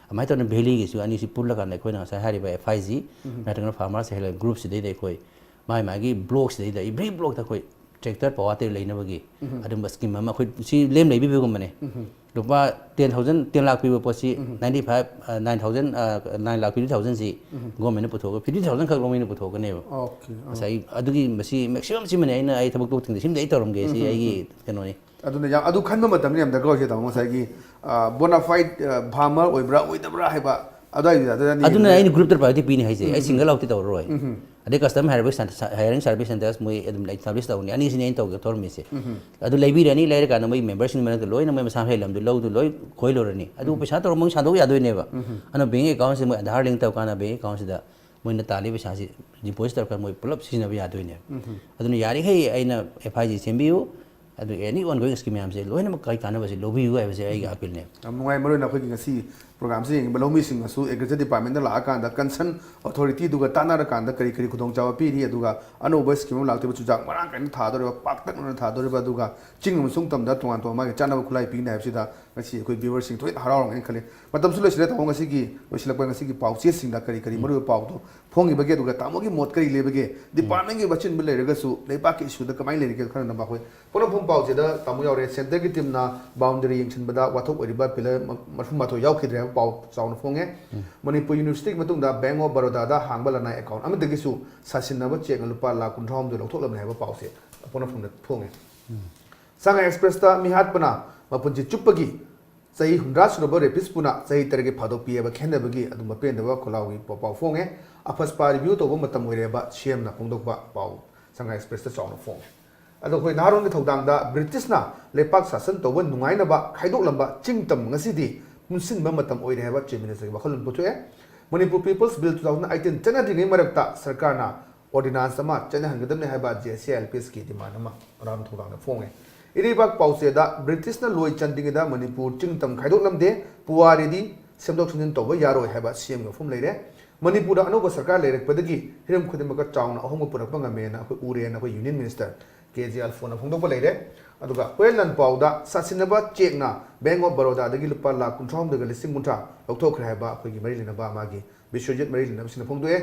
ꯑꯗꯨꯃꯥꯏꯅ ꯇꯧꯗꯅ valleyꯒꯤꯁꯨ ꯑꯅꯤꯁꯤ ꯄꯨꯜꯂꯀꯥꯟꯗ ꯑꯩꯈꯣꯏꯅ ꯉꯁꯥꯏ ꯍꯥꯏꯔꯤꯕ F I G, National Farmers Health Groupꯁꯤꯗꯩꯗ ꯑꯩꯈꯣꯏ ꯃꯥꯒꯤ ꯃꯥꯒꯤ blockꯁꯤꯗꯩꯗ every blockꯇ ꯑꯩꯈꯣꯏ ꯇ꯭ꯔꯦꯛꯇꯔ ꯄꯋꯥꯔ ꯇꯤꯂꯔ ꯂꯩꯅꯕꯒꯤ ꯑꯗꯨꯝꯕ ꯁ꯭ꯀꯤꯝ ꯑꯃ ꯑꯩꯈꯣꯏ ꯁꯤ ꯂꯦꯝ ꯂꯩꯕꯤꯕꯒꯨꯝꯕꯅꯦ꯫ ꯂꯨꯄꯥ ten thousand, ten ꯂꯥꯛ ꯄꯤꯕ ꯄꯣꯠꯁꯤ ninety five, ꯑ, nine thousand, ꯑ, nine ꯂꯥꯛ fifty thousandꯁꯤ ꯒꯣꯔꯃꯦꯟꯅ ꯄꯨꯊꯣꯛꯑꯒ fifty thousand ꯈꯛ ꯂꯧꯃꯤꯅ ꯄꯨꯊꯣꯛꯀꯅꯦꯕ꯫ ꯑꯣꯀꯦ, ꯑꯥ꯫ ꯉꯁꯥꯏ ꯑꯗꯨꯒꯤ ꯃꯁꯤ maximum ꯁꯤꯃꯅꯦ ꯑꯩꯅ ꯑꯩ ꯊꯕꯛ ꯇꯣꯛꯇ꯭ꯔꯤꯉꯩꯗ ꯁꯤꯃꯗꯤ ꯑꯩ ꯇꯧꯔꯝꯒꯦ ꯁꯤ ꯑꯩꯒꯤ ꯀꯩꯅꯣꯅꯤ꯫ ꯑꯗꯨꯅ ꯌꯥꯝ, ꯑꯗꯨ ꯈꯟꯕ ꯃꯇꯝꯗ ꯌꯥꯝ ꯗꯔꯀꯥꯔ ꯑꯣꯏꯁꯦ ꯇꯥꯃꯣ, ꯉꯁꯥꯏꯒꯤ, ꯑ, bona fide, ꯑ, farmer ꯑꯣꯏꯕ꯭ꯔꯥ ꯑꯣꯏꯗꯕ꯭ꯔꯥ ꯍꯥꯏꯕ ꯑꯗꯨꯋꯥꯏꯗꯨꯗ ꯑꯗꯨꯗ ꯑꯅꯤ ꯑꯗꯨꯅ ꯂꯩ꯫ ꯑꯩꯅ ꯒ꯭ꯔꯨꯞꯇ ꯄ꯭ꯔꯥꯏꯌꯣꯔꯤꯇꯤ ꯄꯤꯅꯤ ꯍꯥꯏꯁꯦ꯫ ꯑꯩ ꯎꯝ꯫ ꯁꯤꯡꯒꯜ ꯑꯥꯎꯠꯇꯤ ꯇꯧꯔꯔꯣꯏ꯫ ꯎꯝ꯫ ꯑꯗꯩ ꯀꯁꯇꯃꯔ ꯍꯥꯏꯌꯔꯤꯡ ꯁꯦꯟꯇꯔꯁ ꯃꯣꯏ ꯑꯗꯨꯝ ꯑꯦꯁꯇꯥꯕ꯭ꯂꯤꯁ ꯇꯧꯅꯤ꯫ ꯑꯅꯤꯁꯤꯅꯤ ꯑꯩꯅ ꯇꯧꯒꯦ ꯊꯣꯔꯝꯃꯤꯁꯦ꯫ ꯎꯝ꯫ ꯑꯗꯨ ꯂꯩꯕꯤꯔꯅꯤ, ꯂꯩꯔꯀꯥꯟꯗ ꯃꯣꯏ ꯃꯦꯝꯕꯔꯁꯤꯡ ꯃꯔꯛꯇ ꯂꯣꯏꯅ ꯃꯣꯏ ꯃꯁꯥ ꯃꯁꯥꯒꯤ ꯂꯝꯗꯨ ꯂꯧꯗꯨ ꯂꯣꯏ ꯈꯣꯏ ꯂꯣꯏꯔꯅꯤ꯫ ꯑꯗꯨ ꯄꯩꯁꯥ ꯇꯧꯔ ꯃꯣꯏ ꯁꯥꯟꯗꯣꯛ ꯌꯥꯗꯣꯏꯅꯦꯕ꯫ ꯎꯝ꯫ ꯑꯗꯨꯅ ꯕꯦꯡ ꯑꯦꯀꯥꯎꯟꯁꯦ ꯃꯣꯏ ꯑꯙꯥꯔ ꯂꯤꯡ ꯇꯧꯔꯀꯥꯟꯗ ꯕꯦꯡ ꯑꯦꯀꯥꯎꯟꯁꯤꯗ ꯃꯣꯏꯅ ꯇꯥꯜꯂꯤ ꯄꯩꯁꯥꯁꯤ ꯗꯤꯄꯣꯖꯤꯠ ꯇꯧꯔꯀꯥꯟꯗ ꯃꯣꯏ ꯄꯨꯂꯞ ꯁꯤꯖꯤꯟꯅꯕ ꯌꯥꯗꯣꯏꯅꯦꯕ꯫ ꯎꯝ꯫ ꯑꯗꯨꯅ ꯌꯥꯔꯤꯈꯩ ꯑꯩꯅ ꯑꯦꯐ ꯑꯥꯏ ꯖꯤ ꯁꯦꯝꯕꯤꯌꯨ, ꯑꯗꯨ ꯑꯦꯅꯤ ꯑꯣꯟꯒꯣꯋꯤꯡ ꯁ꯭ꯀꯤꯝ ꯃꯌꯥꯝꯁꯦ ꯂꯣꯏꯅꯃꯛ ꯀꯩ ꯀꯥꯟꯅꯕꯁꯦ ꯂꯧꯕꯤꯌꯨ ꯍꯥꯏꯕꯁꯦ ꯑꯩꯒꯤ ꯑꯄꯤꯜꯅꯦꯕ꯫ ꯌꯥꯝ ꯅꯨꯡꯉꯥꯏ, ꯃꯔꯨꯑꯣꯏꯅ ꯑꯩꯈꯣꯏꯒꯤ ꯉꯁꯤ ꯄ꯭ꯔꯣꯒ꯭ꯔꯥꯝꯁꯤ ꯌꯦꯡꯉꯤꯕ ꯂꯧꯃꯤꯁꯤꯡꯅꯁꯨ ꯑꯦꯒ꯭ꯔꯤꯀꯜꯆꯔ ꯗꯤꯄꯥꯔꯠꯃꯦꯟꯗ ꯂꯥꯛꯑꯀꯥꯟꯗ ꯀꯟꯁꯔꯟ ꯑꯣꯊꯣꯔꯤꯇꯤꯗꯨꯒ ꯇꯥꯟꯅꯔꯀꯥꯟꯗ ꯀꯔꯤ ꯀꯔꯤ ꯈꯨꯗꯣꯡꯆꯥꯕ ꯄꯤꯔꯤ, ꯑꯗꯨꯒ ꯑꯅꯧꯕ ꯁ꯭ꯀꯤꯝ ꯑꯃ ꯂꯥꯛꯇꯣꯏꯕ, ꯆꯨꯖꯥꯛ ꯃꯔꯥꯡ ꯀꯥꯏꯅ ꯊꯥꯗꯣꯔꯤꯕ, ꯄꯥꯛꯇꯛꯅꯅ ꯊꯥꯗꯣꯔꯤꯕ, ꯑꯗꯨꯒ ꯆꯤꯡ ꯑꯃꯁꯨꯡ ꯇꯝꯗ ꯇꯣꯉꯥꯟ ꯇꯣꯉꯥꯟꯕ ꯃꯥꯒꯤ ꯆꯥꯅꯕ ꯈꯨꯠꯂꯥꯏ ꯄꯤꯒꯅꯤ ꯍꯥꯏꯕꯁꯤꯗ ꯉꯁꯤ ꯑꯩꯈꯣꯏ ꯚ꯭ꯌꯨꯋꯔꯁꯤꯡ ꯊꯣꯏꯅ ꯍꯔꯥꯎꯔꯝꯒꯅꯤ ꯈꯜꯂꯤ꯫ ꯃꯇꯝꯁꯨ ꯂꯣꯏꯁꯤꯜꯂꯦ ꯇꯥꯃꯣ, ꯉꯁꯤꯒꯤ ꯂꯣꯏꯁꯤꯜꯂꯛꯄ ꯉꯁꯤꯒꯤ ꯄꯥꯎꯆꯦꯁꯤꯡꯗ ꯀꯔꯤ ꯀꯔꯤ ꯃꯔꯨꯑꯣꯏꯕ ꯄꯥꯎꯗꯣ ꯐꯣꯡꯈꯤꯕꯒꯦ, ꯑꯗꯨꯒ ꯇꯥꯃꯣꯒꯤ ꯃꯣꯠ ꯀꯔꯤ ꯂꯩꯕꯒꯦ, ꯗꯤꯄꯥꯔꯠꯃꯦꯟꯒꯤ ꯑꯆꯤꯟꯕ ꯂꯩꯔꯒꯁꯨ ꯂꯩꯕꯥꯛꯀꯤ ꯏꯁꯨꯗ ꯀꯃꯥꯏꯅ ꯂꯩꯔꯤꯒꯦ ꯈꯟꯅꯅꯕ ꯑꯩꯈꯣꯏ ꯄꯣꯠꯅꯐꯝ ꯄꯥꯎꯆꯦꯗ ꯇꯥꯃꯣ ꯌꯥꯎꯔꯦ꯫ ꯁꯦꯟꯇꯔꯒꯤ ꯇꯤꯝꯅ ꯕꯥꯎꯟꯗꯔꯤ ꯌꯦꯡꯁꯤꯟꯕꯗ ꯋꯥꯊꯣꯛ ꯑꯣꯏꯔꯤꯕ ꯄꯤꯂꯔ ꯃ-, ꯃꯔꯐꯨ ꯃꯥꯊꯣꯏ ꯌꯥꯎꯈꯤꯗ꯭ꯔꯦ ꯍꯥꯏꯕ ꯄꯥꯎ ꯆꯥꯎꯅ ꯐꯣꯡꯉꯦ꯫ ꯃꯅꯤꯄꯨꯔ ꯌꯨꯅꯤꯚꯔꯁꯤꯇꯤꯒꯤ ꯃꯇꯨꯡꯗ ꯕꯦꯡ ꯑꯣꯐ ꯕꯔꯣꯗꯥꯗ ꯍꯥꯡꯕ ꯂꯅꯥꯏ ꯑꯦꯀꯥꯎꯟ ꯑꯃꯗꯒꯤꯁꯨ ꯁꯥꯁꯤꯟꯅꯕ ꯆꯦꯛꯅ ꯂꯨꯄꯥ ꯂꯥꯈ ꯀꯨꯟꯊ꯭ꯔꯥ ꯍꯨꯝꯗꯣꯏ ꯂꯧꯊꯣꯛꯂꯕꯅꯤ ꯍꯥꯏꯕ ꯄꯥꯎꯁꯦ ꯄꯣꯠꯅꯐꯝꯗ ꯐꯣꯡꯉꯦ꯫ ꯁꯉꯥꯏ ꯑꯦꯛꯁꯄ꯭ꯔꯦꯁꯇ ꯃꯤꯍꯥꯠꯄꯅ ꯃꯄꯨꯟꯁꯤ ꯆꯨꯞꯄꯒꯤ ꯆꯍꯤ ꯍꯨꯝꯗ꯭ꯔꯥ ꯁꯨꯔꯕ ꯔꯦꯄꯤꯁꯄꯨꯅ ꯆꯍꯤ ꯇꯔꯦꯠꯀꯤ ꯐꯥꯗꯣꯛ ꯄꯤꯕ ꯈꯦꯟꯅꯕꯒꯤ ꯑꯗꯨꯝ ꯃꯄꯦꯟꯗꯕ ꯈꯣꯜꯂꯥꯎꯒꯤ ꯄꯥꯎ ꯐꯣꯡꯉꯦ꯫ ꯑꯐꯁꯄꯥ ꯔꯤꯚ꯭ꯌꯨ ꯇꯧꯕ ꯃꯇꯝ ꯑꯣꯏꯔꯦ ꯍꯥꯏꯕ ꯁꯤ ꯑꯦꯝꯅ ꯐꯣꯡꯗꯣꯛꯄ ꯄꯥꯎ ꯁꯉꯥꯏ ꯑꯦꯛꯁꯄ꯭ꯔꯦꯁꯇ ꯆꯥꯎꯅ ꯐꯣꯡꯉꯦ꯫ ꯑꯗꯣ ꯑꯩꯈꯣꯏ ꯅꯍꯥꯔꯣꯜꯒꯤ ꯊꯧꯗꯥꯡꯗ ꯕ꯭ꯔꯤꯇꯤꯁꯅ ꯂꯩꯄꯥꯛ ꯁꯥꯁꯟ ꯇꯧꯕ ꯅꯨꯡꯉꯥꯏꯅꯕ ꯈꯥꯏꯗꯣꯛꯂꯝꯕ ꯆꯤꯡ ꯇꯝ ꯉꯁꯤꯗꯤ ꯄꯨꯟꯁꯤꯟꯕ ꯃꯇꯝ ꯑꯣꯏꯔꯦ ꯍꯥꯏꯕ ꯆꯤꯐ ꯃꯤꯅꯤꯁꯇꯔꯒꯤ ꯋꯥꯈꯜꯂꯣꯟ ꯄꯨꯊꯣꯛꯑꯦ꯫ Manipur people's bill two thousand eighteen ꯆꯠꯅꯗ꯭ꯔꯤꯉꯩ ꯃꯔꯛꯇ ꯁꯔꯀꯥꯔꯅ ꯑꯣꯔꯗꯤꯅꯥꯟꯁ ꯑꯃ ꯆꯠꯅꯍꯟꯒꯗꯕꯅꯤ ꯍꯥꯏꯕ J S C L P ꯑꯦꯁꯀꯤ ꯗꯤꯃꯥꯟ ꯑꯃ ꯅꯍꯥꯔꯣꯜ ꯊꯧꯗꯥꯡꯗ ꯐꯣꯡꯉꯦ꯫ ꯏꯔꯩꯕꯥꯛ ꯄꯥꯎꯆꯦꯗ ꯕ꯭ꯔꯤꯇꯤꯁꯅ ꯂꯣꯏ ꯆꯟꯗ꯭ꯔꯤꯉꯩꯗ ꯃꯅꯤꯄꯨꯔ ꯆꯤꯡ ꯇꯝ ꯈꯥꯏꯗꯣꯛꯂꯝꯗꯦ, ꯄꯨꯋꯥꯔꯤꯗꯤ ꯁꯦꯝꯗꯣꯛ ꯁꯦꯝꯖꯤꯟ ꯇꯧꯕ ꯌꯥꯔꯣꯏ ꯍꯥꯏꯕ ꯁꯤ ꯑꯦꯝꯒꯤ ꯋꯥꯐꯝ ꯂꯩꯔꯦ꯫ ꯃꯅꯤꯄꯨꯔꯗ ꯑꯅꯧꯕ ꯁꯔꯀꯥꯔ ꯂꯩꯔꯛꯄꯗꯒꯤ ꯍꯤꯔꯝ ꯈꯨꯗꯤꯡꯃꯛꯇ ꯆꯥꯎꯅ ꯑꯍꯣꯡꯕ ꯄꯨꯔꯛꯄ ꯉꯝꯃꯦꯅ ꯑꯩꯈꯣꯏ ꯎꯔꯦꯅ ꯑꯩꯈꯣꯏ ꯌꯨꯅꯤꯌꯟ ꯃꯤꯅꯤꯁꯇꯔ ꯀꯦ ꯖꯦ ꯑꯜꯐꯣꯟꯅ ꯐꯣꯡꯗꯣꯛꯄ ꯂꯩꯔꯦ꯫ ꯑꯗꯨꯒ ꯍꯨꯔꯦꯟ ꯂꯥꯟꯄꯥꯎꯗ ꯁꯥꯁꯤꯟꯅꯕ ꯆꯦꯛꯅ ꯕꯦꯡ ꯑꯣꯐ ꯕꯔꯣꯗꯥꯗꯒꯤ ꯂꯨꯄꯥ ꯂꯥꯈ ꯀꯨꯟꯊ꯭ꯔꯥ ꯍꯨꯝꯗꯣꯏꯒ ꯂꯤꯁꯤꯡ ꯀꯨꯟꯊ꯭ꯔꯥ ꯂꯧꯊꯣꯛꯈ꯭ꯔꯦ ꯍꯥꯏꯕ ꯑꯩꯈꯣꯏꯒꯤ ꯃꯔꯤ ꯂꯩꯅꯕ ꯃꯥꯒꯤ ꯕꯤꯁ꯭ꯋꯖꯤꯠ ꯃꯔꯤ ꯂꯩꯅꯕꯁꯤꯡꯅ ꯐꯣꯡꯗꯣꯛꯑꯦ꯫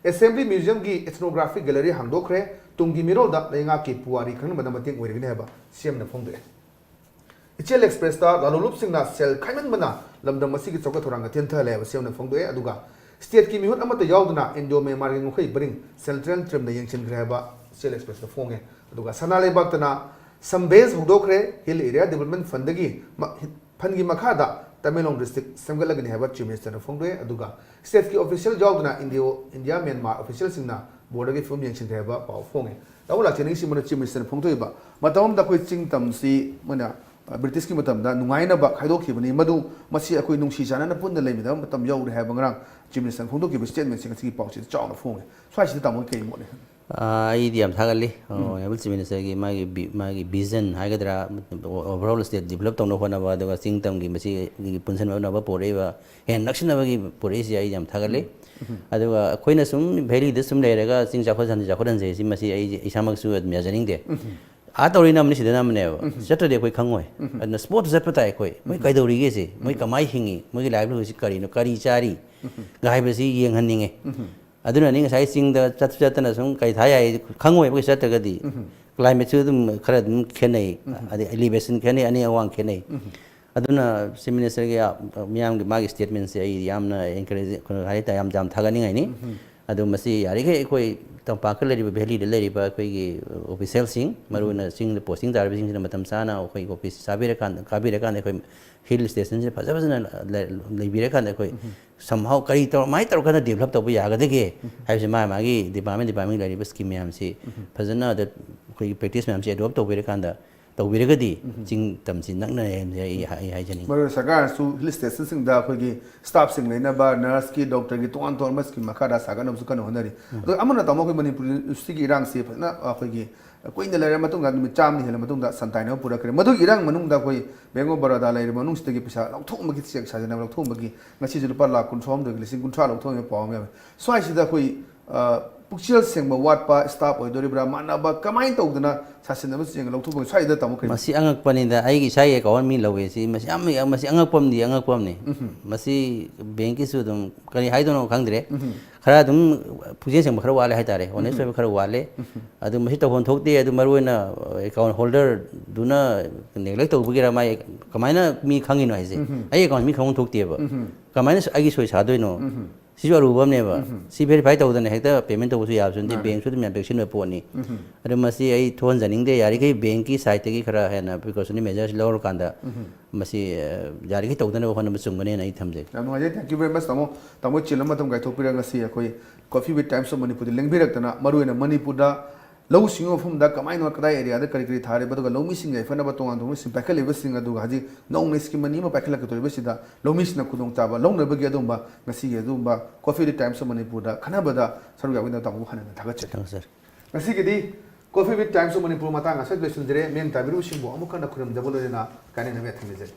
ꯑꯦꯁꯦꯝꯕ꯭ꯂꯤ ꯃ꯭ꯌꯨꯖꯤꯌꯝꯒꯤ ethnographic gallery ꯍꯥꯡꯗꯣꯛꯈ꯭ꯔꯦ꯫ ꯇꯨꯡꯒꯤ ꯃꯤꯔꯣꯜꯗ ꯂꯩꯉꯥꯛꯀꯤ ꯄꯨꯋꯥꯔꯤ ꯈꯪꯍꯟꯕꯗ ꯃꯇꯦꯡ ꯑꯣꯏꯔꯒꯅꯤ ꯍꯥꯏꯕ ꯁꯤ ꯑꯦꯝꯅ ꯐꯣꯡꯗꯣꯛꯑꯦ꯫ ꯏꯆꯦꯜ ꯑꯦꯛꯁꯄ꯭ꯔꯦꯁꯇ ꯂꯥꯂꯣꯡꯂꯨꯞꯁꯤꯡꯅ ꯁꯦꯜ ꯈꯥꯏꯃꯟꯕꯅ ꯂꯝꯗꯝ ꯑꯁꯤꯒꯤ ꯆꯥꯎꯈꯠ ꯊꯧꯔꯥꯡꯒ ꯊꯦꯟꯊꯍꯜꯂꯦ ꯍꯥꯏꯕ ꯁꯤ ꯑꯦꯝꯅ ꯐꯣꯡꯗꯣꯛꯑꯦ꯫ ꯑꯗꯨꯒ ꯁ꯭ꯇꯦꯠꯀꯤ ꯃꯤꯍꯨꯠ ꯑꯃꯠꯇ ꯌꯥꯎꯗꯅ ꯏꯟꯗꯣ ꯃ꯭ꯌꯥꯟꯃꯥꯔꯒꯤ ꯉꯥꯎꯈꯩ ꯄꯔꯤꯡ ꯁꯦꯟꯇ꯭ꯔꯦꯜ ꯇꯤꯝꯅ ꯌꯦꯡꯁꯤꯟꯈ꯭ꯔꯦ ꯍꯥꯏꯕ ꯏꯆꯦꯜ ꯑꯦꯛꯁꯄ꯭ꯔꯦꯁꯇ ꯐꯣꯡꯉꯦ꯫ ꯑꯗꯨꯒ ꯁꯅꯥ ꯂꯩꯕꯥꯛꯇꯅ ꯁꯝꯕꯦꯖ ꯍꯧꯗꯣꯛꯈ꯭ꯔꯦ꯫ ꯍꯤꯜ ꯑꯦꯔꯤꯌꯥ ꯗꯤꯕꯂꯞꯃꯦꯟ ꯐꯟꯗꯒꯤ ꯃ-, ꯐꯟꯒꯤ ꯃꯈꯥꯗ ꯇꯃꯦꯡꯂꯣꯡ ꯗꯤꯁꯇ꯭ꯔꯤꯛ ꯁꯦꯝꯒꯠꯂꯒꯅꯤ ꯍꯥꯏꯕ ꯆꯤꯐ ꯃꯤꯅꯤꯁꯇꯔꯅ ꯐꯣꯡꯗꯣꯛꯑꯦ꯫ ꯑꯗꯨꯒ ꯁ꯭ꯇꯦꯠꯀꯤ ꯑꯣꯐꯤꯁꯤꯌꯦꯜ ꯌꯥꯎꯗꯅ ꯏꯟꯗꯤꯌꯣ ꯏꯟꯗꯤꯌꯥ ꯃ꯭ꯌꯥꯟꯃꯥꯔ ꯑꯣꯐꯤꯁꯤꯌꯦꯜꯁꯤꯡꯅ ꯕꯣꯔꯗꯔꯒꯤ ꯐꯤꯕꯝ ꯌꯦꯡꯁꯤꯟꯈ꯭ꯔꯦ ꯍꯥꯏꯕ ꯄꯥꯎ ꯐꯣꯡꯉꯦ꯫ ꯇꯥꯃꯣ ꯂꯥꯛꯆꯦ, ꯅꯪꯒꯤ ꯁꯤꯃꯅ ꯆꯤꯐ ꯃꯤꯅꯤꯁꯇꯔꯅ ꯐꯣꯡꯗꯣꯛꯏꯕ꯫ ꯃꯇꯝ ꯑꯃꯗ ꯑꯩꯈꯣꯏ ꯆꯤꯡ ꯇꯝꯁꯤ ꯃꯣꯏꯅ, ꯑ, ꯕ꯭ꯔꯤꯇꯤꯁꯀꯤ ꯃꯇꯝꯗ ꯅꯨꯡꯉꯥꯏꯅꯕ ꯈꯥꯏꯗꯣꯛꯈꯤꯕꯅꯤ, ꯃꯗꯨ ꯃꯁꯤ ꯑꯩꯈꯣꯏ ꯅꯨꯡꯁꯤ ꯆꯥꯟꯅꯅ ꯄꯨꯟꯅ ꯂꯩꯃꯤꯟꯅꯕ ꯃꯇꯝ ꯌꯧꯔꯦ ꯍꯥꯏꯕ ꯉꯔꯥꯡ ꯆꯤꯐ ꯃꯤꯅꯤꯁꯇꯔꯅ ꯐꯣꯡꯗꯣꯛꯈꯤꯕ ꯁ꯭ꯇꯦꯠꯃꯦꯟꯁꯦ ꯉꯁꯤꯒꯤ ꯄꯥꯎꯆꯦꯗ ꯆꯥꯎꯅ ꯐꯣꯡꯉꯦ꯫ ꯁ꯭ꯋꯥꯏꯁꯤꯗ ꯇꯥꯃꯣ ꯀꯔꯤ ꯃꯣꯠ ꯂꯩ? ꯑꯥ, ꯑꯩꯗꯤ ꯌꯥꯝ ꯊꯥꯒꯠꯂꯤ, ꯑꯣꯅꯦꯕꯜ ꯆꯤꯐ ꯃꯤꯅꯤꯁꯇꯔꯒꯤ ꯃꯥꯒꯤ ꯕꯤ-, ꯃꯥꯒꯤ ꯚꯤꯖꯟ ꯍꯥꯏꯒꯗ꯭ꯔꯥ, ꯑꯣꯚꯔ ꯑꯣꯜ ꯁ꯭ꯇꯦꯠ ꯗꯤꯕꯂꯞ ꯇꯧꯅꯕ ꯍꯣꯠꯅꯕ, ꯑꯗꯨꯒ ꯆꯤꯡ ꯇꯝꯒꯤ ꯃꯁꯤꯒꯤ ꯄꯨꯟꯁꯤꯟꯅꯅꯕ ꯄꯨꯔꯛꯏꯕ, ꯍꯦꯟꯅ ꯅꯛꯁꯤꯟꯅꯕꯒꯤ ꯄꯨꯔꯛꯏꯁꯦ ꯑꯩ ꯌꯥꯝ ꯊꯥꯒꯠꯂꯤ꯫ ꯑꯗꯨꯒ ꯑꯩꯈꯣꯏꯅ ꯁꯨꯝ ꯚꯦꯂꯤꯗ ꯁꯨꯝ ꯂꯩꯔꯒ ꯆꯤꯡ ꯆꯥꯎꯈꯠꯍꯟꯁꯤ, ꯆꯥꯎꯈꯠꯍꯟꯁꯤ ꯍꯥꯏꯁꯤ, ꯃꯁꯤ ꯑꯩ ꯏꯁꯥꯃꯛꯁꯨ ꯑꯗꯨꯝ ꯌꯥꯖꯅꯤꯡꯗꯦ꯫ ꯑꯥ ꯇꯧꯔꯤꯅ ꯑꯃꯅꯤ, ꯁꯤꯗꯅ ꯑꯃꯅꯦꯕ꯫ ꯆꯠꯇ꯭ꯔꯗꯤ ꯑꯩꯈꯣꯏ ꯈꯪꯉꯣꯏ꯫ ꯑꯗꯨꯅ ꯁ꯭ꯄꯣꯠꯇ ꯆꯠꯄ ꯇꯥꯏ ꯑꯩꯈꯣꯏ꯫ ꯃꯣꯏ ꯀꯩꯗꯧꯔꯤꯒꯦ ꯁꯤ? ꯃꯣꯏ ꯀꯃꯥꯏꯅ ꯍꯤꯡꯉꯤ? ꯃꯣꯏꯒꯤ ꯂꯥꯏꯚꯂꯤꯍꯨꯗꯁꯤ ꯀꯔꯤꯅꯣ? ꯀꯔꯤ ꯆꯥꯔꯤ? ꯒ ꯍꯥꯏꯕꯁꯤ ꯌꯦꯡꯍꯟꯅꯤꯡꯉꯦ꯫ ꯑꯗꯨꯅꯅꯤ ꯉꯁꯥꯏ ꯆꯤꯡꯗ ꯆꯠ-, ꯆꯠꯇꯅ ꯁꯨꯝ ꯀꯩ ꯊꯥ ꯌꯥꯏ ꯈꯪꯉꯣꯏꯕ, ꯆꯠꯇ꯭ꯔꯒꯗꯤ꯫ ꯀ꯭ꯂꯥꯏꯃꯦꯠꯁꯨ ꯑꯗꯨꯝ ꯈꯔ ꯑꯗꯨꯝ ꯈꯦꯠꯅꯩ꯫ ꯑꯗꯩ ꯑꯦꯂꯤꯚꯦꯁꯟ ꯈꯦꯠꯅꯩ, ꯑꯅꯤ ꯑꯋꯥꯡ ꯈꯦꯠꯅꯩ꯫ ꯑꯗꯨꯅ ꯆꯤꯐ ꯃꯤꯅꯤꯁꯇꯔꯒꯤ, ꯑ, ꯃꯤꯌꯥꯝꯒꯤ ꯃꯥꯒꯤ ꯁ꯭ꯇꯦꯠꯃꯦꯟꯁꯦ ꯑꯩ ꯌꯥꯝꯅ ꯑꯦꯟꯀꯔꯦꯖ, ꯀꯩꯅꯣ ꯍꯥꯏꯇꯥꯔꯦ, ꯌꯥꯝ, ꯌꯥꯝ ꯊꯥꯒꯠꯅꯤꯡꯉꯥꯏꯅꯤ꯫ ꯑꯗꯨ ꯃꯁꯤ ꯌꯥꯔꯤꯈꯩ ꯑꯩꯈꯣꯏ ꯇꯝꯄꯥꯛꯇ ꯂꯩꯔꯤꯕ, ꯚꯦꯂꯤꯗ ꯂꯩꯔꯤꯕ ꯑꯩꯈꯣꯏꯒꯤ ꯑꯣꯐꯤꯁꯤꯌꯦꯜꯁꯤꯡ, ꯃꯔꯨꯑꯣꯏꯅ ꯆꯤꯡꯗ ꯄꯣꯁꯇꯤꯡ ꯇꯥꯔꯤꯕꯁꯤꯡꯁꯤꯅ ꯃꯇꯝ ꯆꯥꯅ ꯑꯩꯈꯣꯏꯒꯤ ꯑꯣꯐꯤꯁ ꯆꯥꯕꯤꯔꯀꯥꯟꯗ, ꯀꯥꯕꯤꯔꯀꯥꯟꯗ ꯑꯩꯈꯣꯏ ꯍꯤꯜ ꯁ꯭ꯇꯦꯁꯟꯁꯦ ꯐꯖ ꯐꯖꯅ ꯂꯩ-, ꯂꯩꯕꯤꯔꯀꯥꯟꯗ ꯑꯩꯈꯣꯏ somehow ꯀꯔꯤ ꯇꯧꯔ-, ꯀꯃꯥꯏꯅ ꯇꯧꯔꯀꯥꯟꯗ ꯗꯤꯕꯂꯞ ꯇꯧꯕ ꯌꯥꯒꯗꯒꯦ ꯍꯥꯏꯕꯁꯤ ꯃꯥ ꯃꯥꯒꯤ ꯗꯤꯄꯥꯔꯠꯃꯦꯟ ꯗꯤꯄꯥꯔꯠꯃꯦꯟꯒꯤ ꯂꯩꯔꯤꯕ ꯁ꯭ꯀꯤꯝ ꯃꯌꯥꯝꯁꯤ ꯐꯖꯅ ꯑꯗ ꯑꯩꯈꯣꯏꯒꯤ ꯄ꯭ꯔꯦꯛꯇꯤꯁ ꯃꯌꯥꯝꯁꯤ ꯑꯦꯗꯣꯞ ꯇꯧꯕꯤꯔꯀꯥꯟꯗ, ꯇꯧꯕꯤꯔꯒꯗꯤ ꯆꯤꯡ ꯇꯝꯁꯤ ꯅꯛꯅꯔꯦ ꯍꯥꯏꯕꯁꯦ ꯑꯩ ꯍꯥ-, ꯑꯩ ꯍꯥꯏꯖꯅꯤꯡꯉꯤ꯫ ꯃꯔꯨ ꯁꯔꯀꯥꯔꯅꯁꯨ ꯍꯤꯜ ꯁ꯭ꯇꯦꯁꯟꯁꯤꯡꯗ ꯑꯩꯈꯣꯏꯒꯤ ꯁ꯭ꯇꯥꯐꯁꯤꯡ ꯂꯩꯅꯕ, ꯅꯔꯁꯀꯤ, ꯗꯣꯛꯇꯔꯒꯤ ꯇꯣꯉꯥꯟ ꯇꯣꯉꯥꯟꯕ ꯁ꯭ꯀꯤꯝ ꯃꯈꯥꯗ ꯁꯥꯒꯠꯅꯕꯁꯨ ꯀꯟꯅ ꯍꯣꯠꯅꯔꯤ꯫ ꯑꯗꯨꯒ ꯑꯃꯅ ꯇꯥꯃꯣ, ꯑꯩꯈꯣꯏ ꯃꯅꯤꯄꯨꯔꯁꯤꯒꯤ ꯏꯔꯥꯡꯁꯤ ꯐꯖꯅ ꯑꯩꯈꯣꯏꯒꯤ ꯀꯨꯏꯅ ꯂꯩꯔ ꯃꯇꯨꯡꯗ, ꯅꯨꯃꯤꯠ ꯆꯥꯝꯃꯅꯤ ꯍꯦꯜꯂ ꯃꯇꯨꯡꯗ ꯁꯟꯇꯥꯏꯅ ꯑꯃ ꯄꯨꯔꯛꯈ꯭ꯔꯦ꯫ ꯃꯗꯨꯒꯤ ꯏꯔꯥꯡ ꯃꯅꯨꯡꯗ ꯑꯩꯈꯣꯏ ꯕꯦꯡ ꯑꯣꯐ ꯕꯔꯣꯗꯥ ꯂꯩꯔꯤꯕ ꯃꯅꯨꯡꯁꯤꯗꯒꯤ ꯄꯩꯁꯥ ꯂꯧꯊꯣꯛꯅꯕꯒꯤ, ꯆꯦꯛ ꯁꯥꯖꯤꯟꯅꯕ ꯂꯧꯊꯣꯛꯅꯕꯒꯤ ꯉꯁꯤꯁꯨ ꯂꯨꯄꯥ ꯂꯥꯈ ꯀꯨꯟꯊ꯭ꯔꯥꯍꯨꯝꯗꯣꯏꯒꯤ ꯂꯤꯁꯤꯡ ꯀꯨꯟꯊ꯭ꯔꯥ ꯂꯧꯊꯣꯛꯅꯕ ꯄꯥꯎ ꯑꯃ ꯌꯥꯎꯏ꯫ ꯁ꯭ꯋꯥꯏꯁꯤꯗ ꯑꯩꯈꯣꯏ, ꯑ, ꯄꯨꯛꯆꯦꯜ ꯁꯦꯡꯕ ꯋꯥꯠꯄ ꯁ꯭ꯇꯥꯐ ꯑꯣꯏꯗꯣꯔꯤꯕ꯭ꯔꯥ? ꯃꯥꯟꯅꯕ ꯀꯃꯥꯏꯅ ꯇꯧꯗꯅ ꯁꯥꯁꯤꯟꯅꯕ ꯆꯦꯡ ꯂꯧꯊꯣꯛꯄꯒꯦ? ꯁ꯭ꯋꯥꯏꯗ ꯇꯥꯃꯣ ꯀꯔꯤ? ꯃꯁꯤ ꯑꯉꯛꯄꯅꯤꯗ꯫ ꯑꯩꯒꯤ ꯏꯁꯥꯒꯤ ꯑꯦꯀꯥꯎꯟ ꯃꯤ ꯂꯧꯋꯦ꯫ ꯁꯤ ꯃꯁꯤ ꯌꯥꯝ, ꯃꯁꯤ ꯑꯉꯛꯄ ꯑꯃꯗꯤ ꯑꯉꯛꯄ ꯑꯃꯅꯤ꯫ ꯃꯁꯤ ꯕꯦꯡꯀꯤꯁꯨ ꯑꯗꯨꯝ ꯀꯔꯤ ꯍꯥꯏꯗꯣꯏꯅꯣ ꯈꯪꯗ꯭ꯔꯦ꯫ ꯈꯔ ꯑꯗꯨꯝ ꯄꯨꯛꯆꯦꯜ ꯁꯦꯡꯕ ꯈꯔ ꯋꯥꯠꯂꯦ ꯍꯥꯏꯇꯥꯔꯦ, ꯑꯣꯅꯦꯁ ꯑꯣꯏꯕ ꯈꯔ ꯋꯥꯠꯂꯦ꯫ ꯑꯗꯨ ꯃꯁꯤ ꯇꯧꯐꯝ ꯊꯣꯛꯇꯦ꯫ ꯑꯗꯨ ꯃꯔꯨꯑꯣꯏꯅ ꯑꯦꯀꯥꯎꯟ ꯍꯣꯜꯗꯔꯗꯨꯅ ꯅꯦꯒ꯭ꯂꯦꯛ ꯇꯧꯕꯒꯤꯔ, ꯃꯥꯏ ꯀꯃꯥꯏꯅ ꯃꯤ ꯈꯪꯉꯤꯅꯣ ꯍꯥꯏꯁꯦ? ꯑꯩ ꯑꯦꯀꯥꯎꯟ ꯃꯤ ꯈꯪꯐꯝ ꯊꯣꯛꯇꯦꯕ꯫ ꯀꯃꯥꯏꯅ ꯑꯩꯒꯤ ꯁꯣꯏ ꯁꯥꯗꯣꯏꯅꯣ? ꯁꯤꯁꯨ ꯑꯔꯨꯕ ꯑꯃꯅꯦꯕ꯫ ꯁꯤ verify ꯇꯧꯗꯅ ꯍꯦꯛꯇ payment ꯇꯧꯕꯁꯨ ꯌꯥꯕꯁꯨ ꯅꯠꯇꯦ꯫ ꯃꯥꯅꯦ꯫ Bankꯁꯨ ꯑꯗꯨꯝ ꯌꯥꯝ ꯆꯦꯛꯁꯤꯟꯕ ꯄꯣꯠꯅꯤ꯫ ꯑꯗꯨ ꯃꯁꯤ ꯑꯩ ꯊꯣꯛꯍꯟꯖꯅꯤꯡꯗꯦ꯫ ꯌꯥꯔꯤꯈꯩ bankꯀꯤ sideꯇꯒꯤ ꯈꯔ ꯍꯦꯟꯅ precautionary measures ꯂꯧꯔꯀꯥꯟꯗ ꯃꯁꯤ, ꯑ, ꯌꯥꯔꯤꯈꯩ ꯇꯧꯗꯅꯕ ꯍꯣꯠꯅꯕ ꯆꯨꯝꯒꯅꯦꯅ ꯑꯩ ꯊꯝꯖꯒꯦ꯫ ꯌꯥꯝ ꯅꯨꯡꯉꯥꯏꯖꯩ꯫ Thank you very much, ꯇꯥꯃꯣ꯫ ꯇꯥꯃꯣ ꯆꯤꯜꯂ ꯃꯇꯝ ꯀꯥꯏꯊꯣꯛꯄꯤꯔꯒ ꯉꯁꯤ ꯑꯩꯈꯣꯏ Coffee with Times of Manipurꯗ ꯂꯦꯡꯕꯤꯔꯛꯇꯅ, ꯃꯔꯨꯑꯣꯏꯅ ꯃꯅꯤꯄꯨꯔꯗ ꯂꯧꯎ ꯁꯤꯡꯎ ꯃꯐꯝꯗ ꯀꯃꯥꯏꯅ, ꯀꯗꯥꯏ areaꯗ ꯀꯔꯤ ꯀꯔꯤ ꯊꯥꯔꯤꯕ, ꯑꯗꯨꯒ ꯂꯧꯃꯤꯁꯤꯡꯒꯤ ꯌꯥꯏꯐꯅꯕ ꯇꯣꯉꯥꯟ ꯇꯣꯉꯥꯟꯕ scheme ꯄꯥꯏꯈꯠꯂꯤꯕꯁꯤꯡ, ꯑꯗꯨꯒ ꯍꯧꯖꯤꯛ ꯅꯧꯅ scheme ꯑꯅꯤ ꯑꯃ ꯄꯥꯏꯈꯠꯂꯛꯀꯗꯧꯔꯤꯕꯁꯤꯗ ꯂꯧꯃꯤꯁꯤꯡꯅ ꯈꯨꯗꯣꯡꯆꯥꯕ ꯂꯧꯅꯕꯒꯤ ꯑꯗꯨꯒꯨꯝꯕ ꯉꯁꯤꯒꯤ ꯑꯗꯨꯒꯨꯝꯕ Coffee with Times of Manipurꯗ ꯈꯟꯅꯕꯗ ꯁꯔꯨꯛ ꯌꯥꯕꯒꯤꯗꯃꯛꯇ ꯇꯥꯃꯣꯕꯨ ꯍꯟꯅ ꯍꯟꯅ ꯊꯥꯒꯠꯆꯔꯤ꯫ ꯊꯥꯒꯠꯆꯔꯤ꯫ ꯉꯁꯤꯒꯤꯗꯤ Coffee with Times of Manipur ꯃꯇꯥꯡ ꯑꯁꯤꯗ ꯂꯣꯏꯁꯤꯟꯖꯔꯦ꯫ ꯃꯤꯠꯌꯦꯡ ꯇꯥꯕꯤꯔꯤꯕꯁꯤꯡꯕꯨ ꯑꯃꯨꯛ ꯍꯟꯅ ꯈꯨꯔꯨꯝꯖꯕ ꯂꯣꯏꯅꯅ ꯀꯥꯏꯅꯅꯕ ꯌꯥꯊꯪ ꯅꯤꯖꯔꯤ꯫